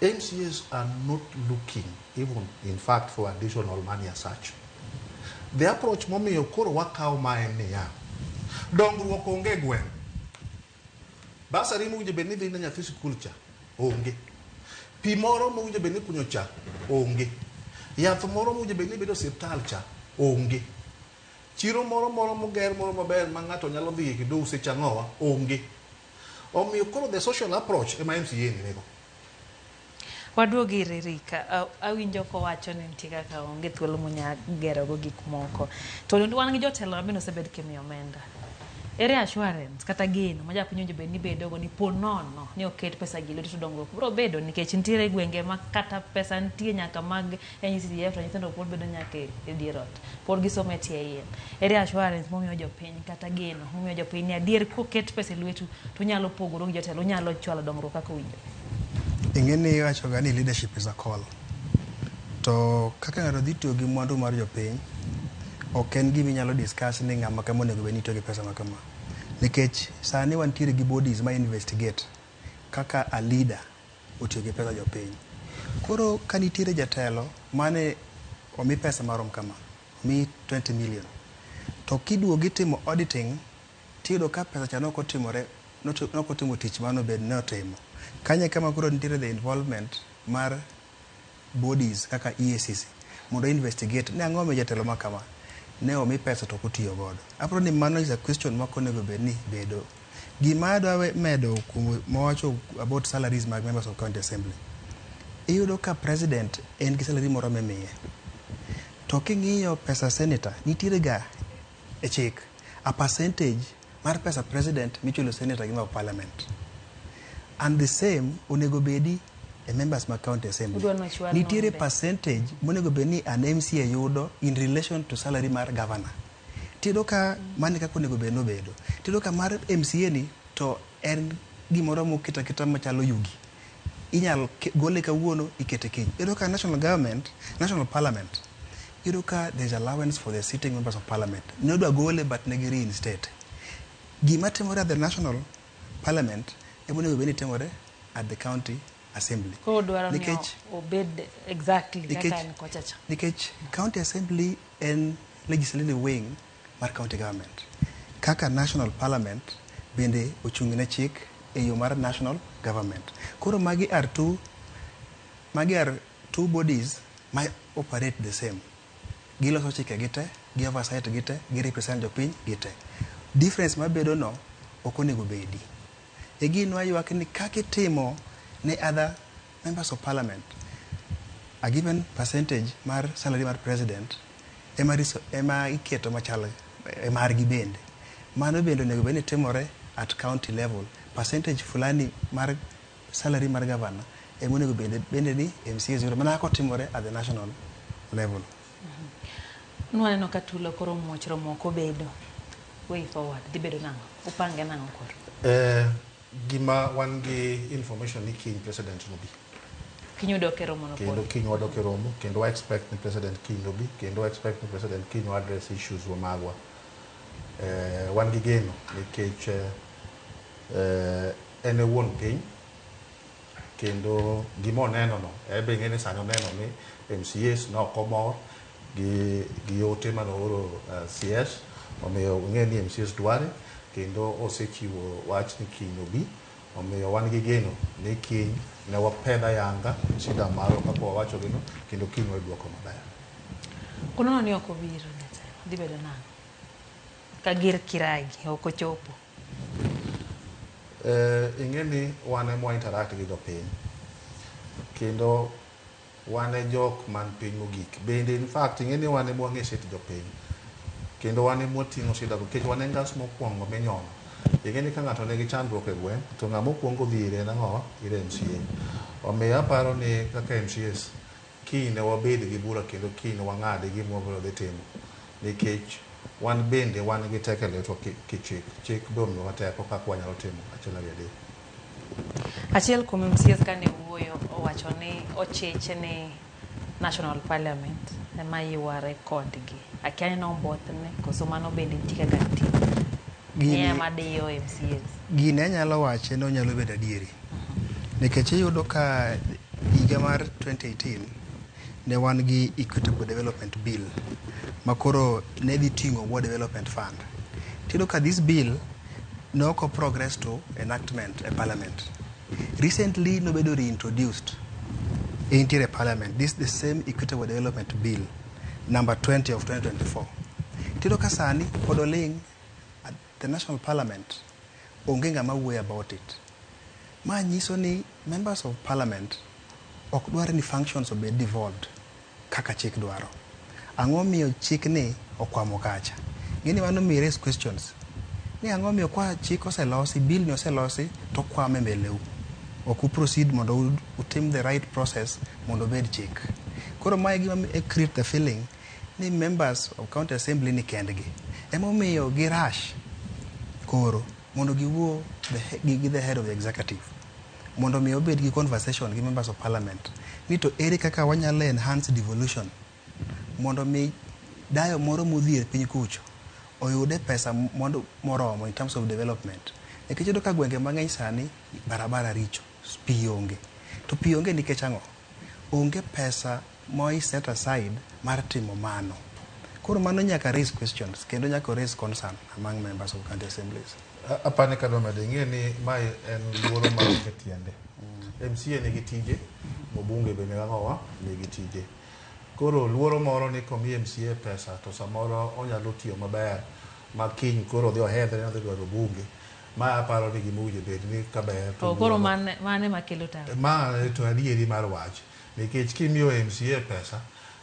MCAs are not looking, even in fact, for additional money as such. The approach momiyo koro wakawo ma en niya, dongruok onge e gweng'. Bursary mowinjo bed ni dhi ne nyathi sikul cha, onge. Pi moro mowinjo bed ni kunyo cha, onge. Yath moro mowinjo bed ni bedo osiptal cha, onge. Chiro moro moro moger moro maber ma ng'ato nyalo dhiye kendo use chang'owa, onge. Omiyo koro the social approach ema MCA ni nigo. Waduogi ir Erika. Awinjo kowacho ni nitie kaka onge thuolo monya gerogo gik moko. To wan gi jotelo ma bende osebed kimiyo omenda. Ere assurance kata geno ma japiny owinjo bed ni bedogo ni po nono ni oket pesa gi lwetu to dongruok biro bedo nikech nitiere gwenge ma kata pesa nitie nyaka mag NGCDF to nyithindo pod bedo nyaka e dier ot. Pod gisomo e tie yien. Ere assurance momiyo jopiny kata geno momiyo jopiny ni adier koket pesa e lwetu to unyalo pogoru gi jotelo unyalo chwalo dongruok kaka owinjore. Ing'e ni iwacho ga ni leadership is a call. To kaka ng'ato dhi tiyo gi mwandu mar jopiny, ok en gima inyalo discuss ni ng'ama kama onego bed ni tiyo gi pesa ma kama. Nikech sani wantiere gi bodies ma investigate kaka a leader otiyo gi pesa jopiny. Koro ka nitiere jatelo mane omi pesa marom kama, omi 20 million, to kiduogo itimo auditing, tiyudo ka pesa cha nokotimore, nokotimo tich mane obed ni otimo. Kanyo e kama koro nitiere the involvement mar bodies kaka EACC mondo investigate ni ang'o momiyo jatelo ma kama ne omi pesa to ok otiyo godo. Aparo ni mano is a question ma ok onego bed ni bedo. Gima adwa medo kuom mowacho about salaries mag members of county assembly. Iyudo ka president en gi salary moro mimiye. To king'iyo pesa senator, nitiere ga e chik a percentage mar pesa president michulo senator gi mag parliament. And the same onego bedi e members mag county assembly. Udwa nochwal Nitiere nombe. percentage monego bed ni an MCA yudo in relation to salary mar governor. Tiyudo ka mano e kaka onego bed nobedo. Tiyudo ka mar MCA ni to en gimoro moket aketa machalo yugi. Inyalo gole kawuono ikete kiny. Iyudo ka national government, national parliament, iyudo ka there is allowance for the sitting members of parliament. Ne odwa gole but ne gi reinstate. Gima timore at the national parliament ema onego bed ni timore at the county assembly. Koro dwaro ni obed exactly kaka en kocha cha. Nikech county assembly en legislative wing mar county government. Kaka national parliament bende ochung' ne chik e yo mar national government. Koro magi are two bodies ma operate the same. Giloso chike gi te, gi oversight gi te, gi represent jopiny gi te. Difference mabedo no ok onego bedi. Again waywak ni kaka itimo ne other members of parliament a given percentage mar salary mar president ema iketo machal e margi bende. Mano bende onego bed ni timore at county level. Percentage fulani mar salary mar governor ema onego bende ni MCAs yudo mana kaka otimore at the national level. Nwaneno ka tulo koro muoch romo ok obedo. Way forward dhi bedo nang'o? Upange nang'o koro? Gima wan gi information ni kiny president nobi. Kiny udok e romo no Kendo pod. kiny wadok e romo kendo wa expect ni president kiny nobi kendo wa expect ni president kiny o address issues wa magwa. Wan gi geno nikech en e wuon piny kendo gima oneno no en be ing'e ni sani oneno ni MCAs ne ok omor gi ote mane ooro CS omiyo ong'e ni MCAs dware kendo osechiwo wach ni kiny obi omiyo wan gi geno ni kiny ne wapedh ayanga shida marwa kaka wawacho gino kendo kiny wayud duoko maber. Kunono ni ok obiro jatelo, dhi bedo nang'o? Ka gir kiragi ok ochopo. Ing'e ni wan ema interact gi jopiny kendo wan e jok man piny mogik bende in fact ing'e ni wan ema wang'e sit jopiny kendo wan ema wating'o shida go nikech wan e ngas mokwongo minyono. Ing'e ni ka ng'ato nigi chandruok e gweng' to ng'ama okwongo dhi ire en ang'owa? Ir MCA. Omiyo aparo ni kaka MCAs kiny ne wabed gi bura kendo kiny wang'adi gima wabiro dhi timo nikech wan bende wan gi teko e lwetwa kichik. Chik be omiyowa teko kaka wanyalo timo achiel ariyo adek. Achiel kuom MCAs kane wuoyo owacho ni ochich ni National Parliament ema yware kodgi. Akia ni nobothne koso mano bende nitie kaka nitie. Ni ema diyo MCAs. Gini anyalo wache ni onyalo bedo adieri. Nikech iyudo ka higa mar 2018 ne wan gi Equitable Development Bill ma koro ne dhi ting'o Ward Development Fund. Tiyudo ka this bill ne ok o progress to enactment e parliament. Recently nobedo reintroduced entiere e parliament. This the same Equitable Development Bill number 20 of 2024. Tiyudo ka sani pod oling' at the national parliament onge ng'ama wuoyo about it. Ma nyiso ni members of parliament ok dwar ni functions obed devolved kaka chik dwaro. Ang'o miyo chik ni okwamo kacha? Ng'eni mano mi raise questions. Ni ang'o miyo kwa chik oselosi, bill ni oselosi to okwamo e mbele u. Ok u proceed mondo utim the right process mondo obed chik. Koro mae gima e create the feeling ni members of county assembly ni kendgi. Emomiyo gi rush koro mondo giwuo gi the head of the executive mondo mi obed gi conversation gi members of parliament ni to ere kaka wanyalo enhance devolution mondo mi dayo moro modhier piny kucho oyude pesa mondo moromo in terms of development. Nikech iyudo ka gwenge mang'eny sani barabara richo, pi onge. To pi onge nikech ang'o? Onge pesa mo i set aside mar timo mano. Koro mano nyaka raise questions kendo nyaka raise concern among members of county assemblies. Apani kadwa medo ing'e ni mae en luoro ma onge tiende. MCA nigi tije, mbunge be nigi nigi tije. Koro luoro moro ni komi MCA pesa to samoro onyalo tiyo maber ma kiny koro odhi ohedhre odhi dwaro bunge. Ma aparo ni gima owinjo bed ni kaber to koro mane makelo tabu. Ma to adieri mar wach nikech kimiyo MCA pesa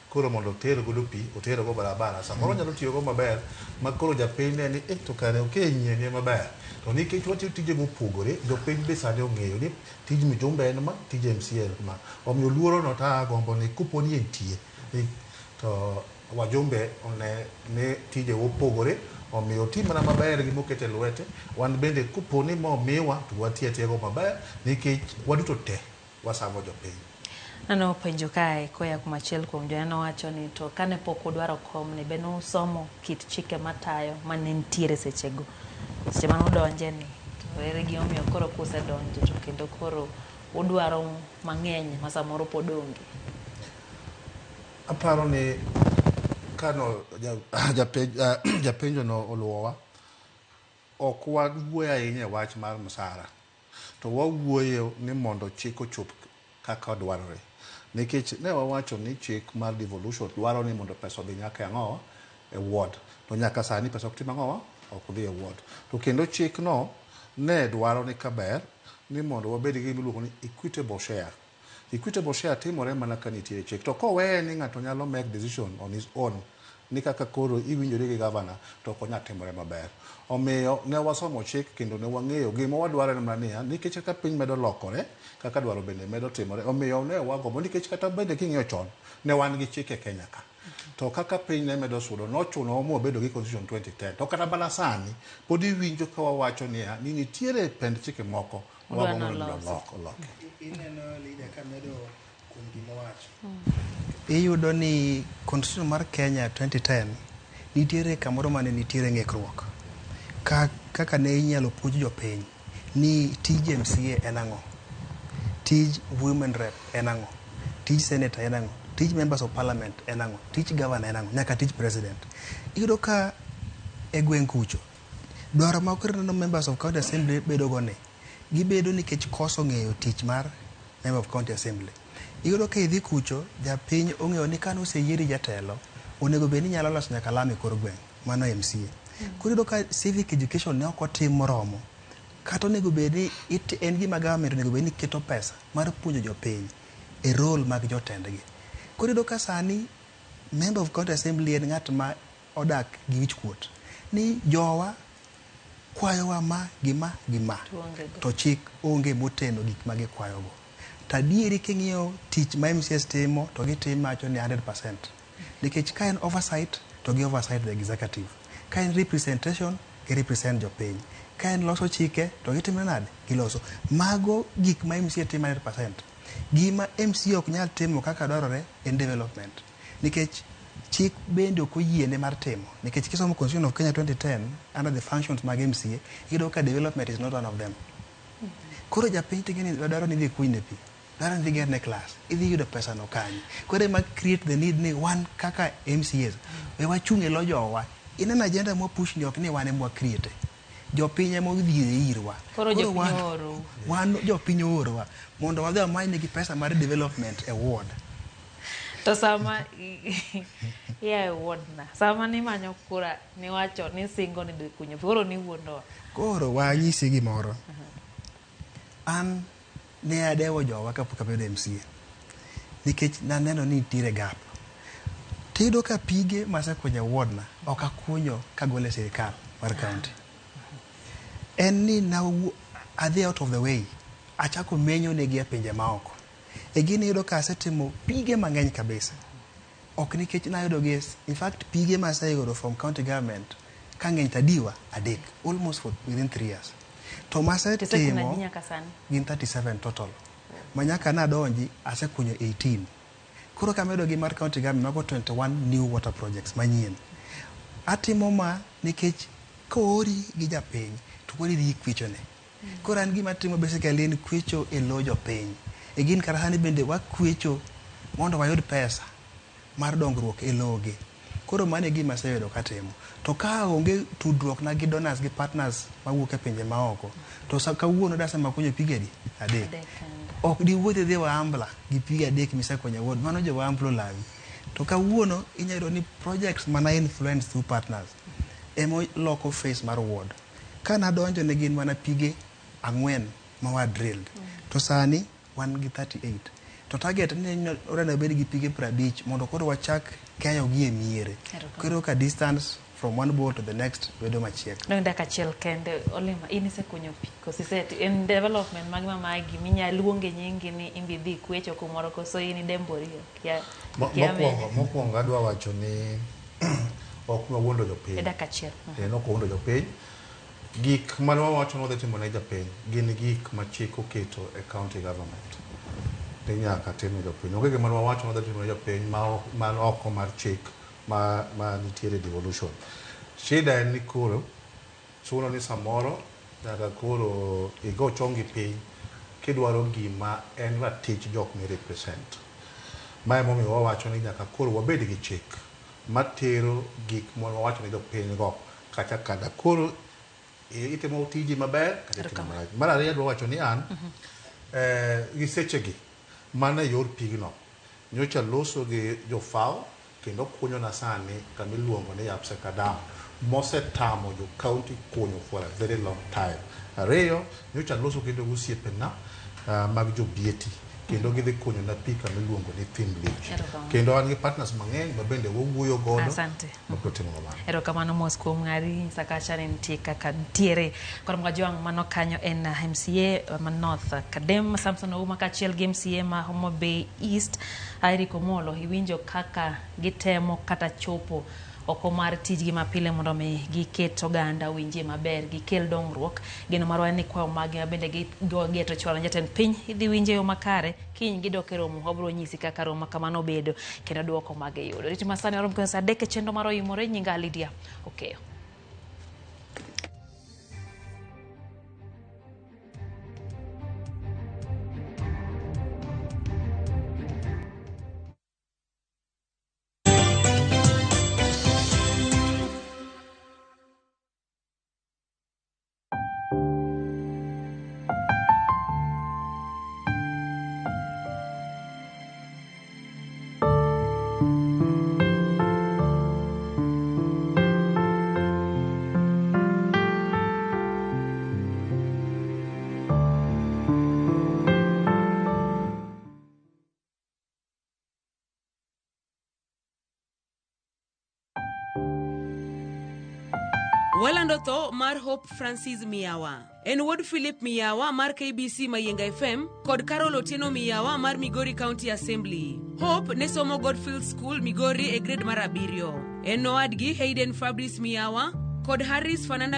koro mondo oter godo pi, oter go barabara, samoro onyalo tiyo go maber ma koro japiny ne ni to kare okenyi en maber. To nikech watiyo tije mopogore, jopiny be sani ong'eyo ni tij mjumbe en ma, tij MCA en ma. Omiyo luoro no ta agombo ni kopo ni entie to wajumbe one ni tije opogore, omiyo tim mana maber gi mokete lwete, wan bende kopo ni momiwa to watiyo atiya go maber nikech waduto te wasavo jopiny. Nano penjo kae koya kuom achiel kuom joneno wacho ni to kane pok udwaro komni be nusomo kit chike matayo mane nitiere sechego seche mane udonje ni to ere gimomiyo koro kusedonjo to kendo koro udwaro mang'eny ma samoro pod onge. Aparo ni kano japenjo no oluwowa, ok wawuoyo ahinya e wach mar msara, to wawuoyo ni mondo chik ochop kaka dwarore. Nikech ne wawacho ni chik mar devolution dwaro ni mondo pesa odhi nyaka ang'o e ward, to nyaka sani pesa ok tim ang'o, ok dhi e ward. To kendo chik no ne dwaro ni kaber ni mondo wabed gi gima iluongo ni equitable share. Equitable share timore mana ka nitie chik. To koweye ni ng'ato nyalo make decision on his own ni kaka koro iwinjori gi governor to ok onyal timore maber. Omiyo ne wasomo chik kendo ne wang'eyo gima wadwaro en mana niya, nikech kaka piny medo lokore, kaka dwaro bende medo timore, omiyo ne wagombo nikech kata bende king'iyo chon, ne wan gi chik e Kenya ka. To kaka piny ne medo sudo, nochunowa mwabedo gi Constitution 2010. To kata mana sani, pod iwinjo ka wawacho niya, ni nitiere pend chike moko ma wagombo mondo oloki. Ineno leader ka medo kuom gima owacho. Iyudo ni Constitution mar Kenya 2010 nitiere kamoro mane nitiere ng'ikruok. Kaka ne inyalo puonj jopiny ni tij MCA en ang'o, tij women rep en ang'o, tij senator en ang'o, tij members of parliament en ang'o, tij governor en ang'o, nyaka tij president. Iyudo ka e gweng' kucho, dwaro ma koro ineno members of county assembly bedo go ni, gibedo nikech koso ng'eyo tich mar member of county assembly. Iyudo ka idhi kucho, japiny ong'eyo ni kane oseyieri jatelo, Onego bed ni nyalo loso nyaka lam e kor gweng', mano MCA. Koro iyudo ka civic education ne ok otim moromo. Kata onego bed ni en gima government onego bed ni keto pesa mar puonjo jopiny e role mag jotendgi. Koro iyudo ka sani member of county assembly en ng'at ma odak gi wich kuot ni jowa kwayowa ma gi ma gi ma to chik onge moteno gik ma gikwayogo. To adieri king'iyo tich ma MCAs timo to gitimo awacho ni 100%. Nikech ka en oversight to gi oversight the executive. Ka en representation, gi represent jopiny. Ka en loso chike to gitimo nade? Giloso. Mago gik ma MCA timo 100%. Gima MCA ok nyal timo kaka dwarore en development. Nikech chik bende ok oyiene mar timo. Nikech kisomo Constitution of Kenya 2010 under the functions mag MCA, iyudo ka development is not one of them. Koro japiny ting'e ni dwaro ni idhi kuny ne pi, dwaro ni idhi ger ne klas, idhi yudo pesa no kanye. Koro ema create the need ni wan kaka MCAs, we wachung' e lo jowa. Ineno agenda mwa push ni ok ni wan ema wa create. Jopiny ema odhi irwa. Koro jopiny oorou. Wan jopiny oorowa mondo wadhi wamany negi pesa mar development e ward. To sama ia e ward na, sama nimanyo kura niwacho ni singo ni dhi kunyo pi, koro niwuondowa. Koro wanyisi gimoro. An ne adewo jowa kapok abedo MCA. Nikech naneno ni nitiere gap. Tiyudo ka pige masekunyo e ward na ok akunyo kagolo e sirikal mar county. En ni adhi out of the way. Achako menyo negi e pinje maoko. E gini iyudo ka asetimo pige mang'eny kabisa. Ok nikech nayudo gi, in fact pige maseyudo from county government ka ng'eny to adiwa adek almost for within 3 years. To masetimo gin 37 total. Ma nyaka nadonji asekunyo 18. Koro kamedo gi mar county government mago 21 new water projects manyien. Atimo ma nikech koori gi japiny to koro idhi ikwichone. Koro an gima atimo basically en kwecho e lo jopiny. E gin kata sani bende wakwecho mondo wayud pesa mar dongruok e logi. Koro mano e gima aseyudo katimo. To ka onge tudruok na gi donors gi partners mawuok e pinje maoko, to kawuono dasema kunyo pige adi? Adek. Ok diwuoth idhi Wambla gi pige adek misekunyo e ward, mano jo Wambla olawi. To kawuono inyalo yudo ni projects mana influence through partners ema loko face mar ward. Ka nadonjo ne gin mana pige 4 ma wa drilled. To sani wan gi 38. To target ni oreno bed gi pige 50 mondo koro wachak keyo gi e miere. Koro ka distance from one bowl to the next bedo machiek. Dong dakika achiel kende Olima, in isekunyo pi koso en development mag magi minya luonge nyingi ni imbi dhi kwecho kumoro koso in idembori? Mokwongo adwa wacho ni ok nwawuondo jopiny. E dakika achiel. En ok wawuondo jopiny. Gik mane wawacho ni wadhi timo ne japiny gin gik ma chik oketo e county government ni nyaka tim ne jopiny. Onge gima ne wawacho ni wadhi timo ne jopiny man oko mar chik ma nitiere devolution. Shida en ni koro chuno ni samoro nyaka koro igo chongi piny kidwaro gima en ratich jok mi represent. Ma emomiyo wawacho ni nyaka koro wabed gi chik matero gik ma wawacho ne jopiny go kacha kada koro itimo tiji maber kata itimo marach. Mar ariyo adwa wacho ni an gi sechegi mana e yor pigno nyocha loso gi jo FAO kendo kunyo na sani kama iluongo ni Yapseka Dam mosetamo jo county kunyo for a very long time. Ariyo nyocha loso kendo gi osiepena mag jo Bieti kendo gidhi kunyo na pi kama iluongo ni Thimlich. Kendo an gi partners mang'eny ma bende wawuoyo godo. Asante. Mabiro timo kamano. Erokamano mos kuom ng'ari sakacha ni nitie kaka nitiere. Koro Mwajwang' mano kanyo en MCA ma North Kadem Samson Ouma kaachiel gi MCA ma Homa Bay East Eric Omolo. Iwinjo kaka gitemo kata chopo oko mar tijgi mapile mondo mi giket oganda owinjie maber, gikel dongruok. Geno marwa en ni kwayo maggi ma bende gigeto chwalo ne jatend piny idhi winje yo makare. Kiny gidok e romo, wabiro nyisi kaka romo kamano obedo kendo duoko magiyudo. Rit masani warom kendo saa 3 e chenro mar Oimore. Nyinga Lydia Okeyo. Walando tho mar Hope Francis Miyawa. En wuod Philip Miyawa mar KBC Mayienga FM kod Carol Otieno Miyawa mar Migori County Assembly. Hope ne somo Godfield School Migori e grade mar 7. En owadgi Hayden Fabrice Miyawa kod Harris Fananda.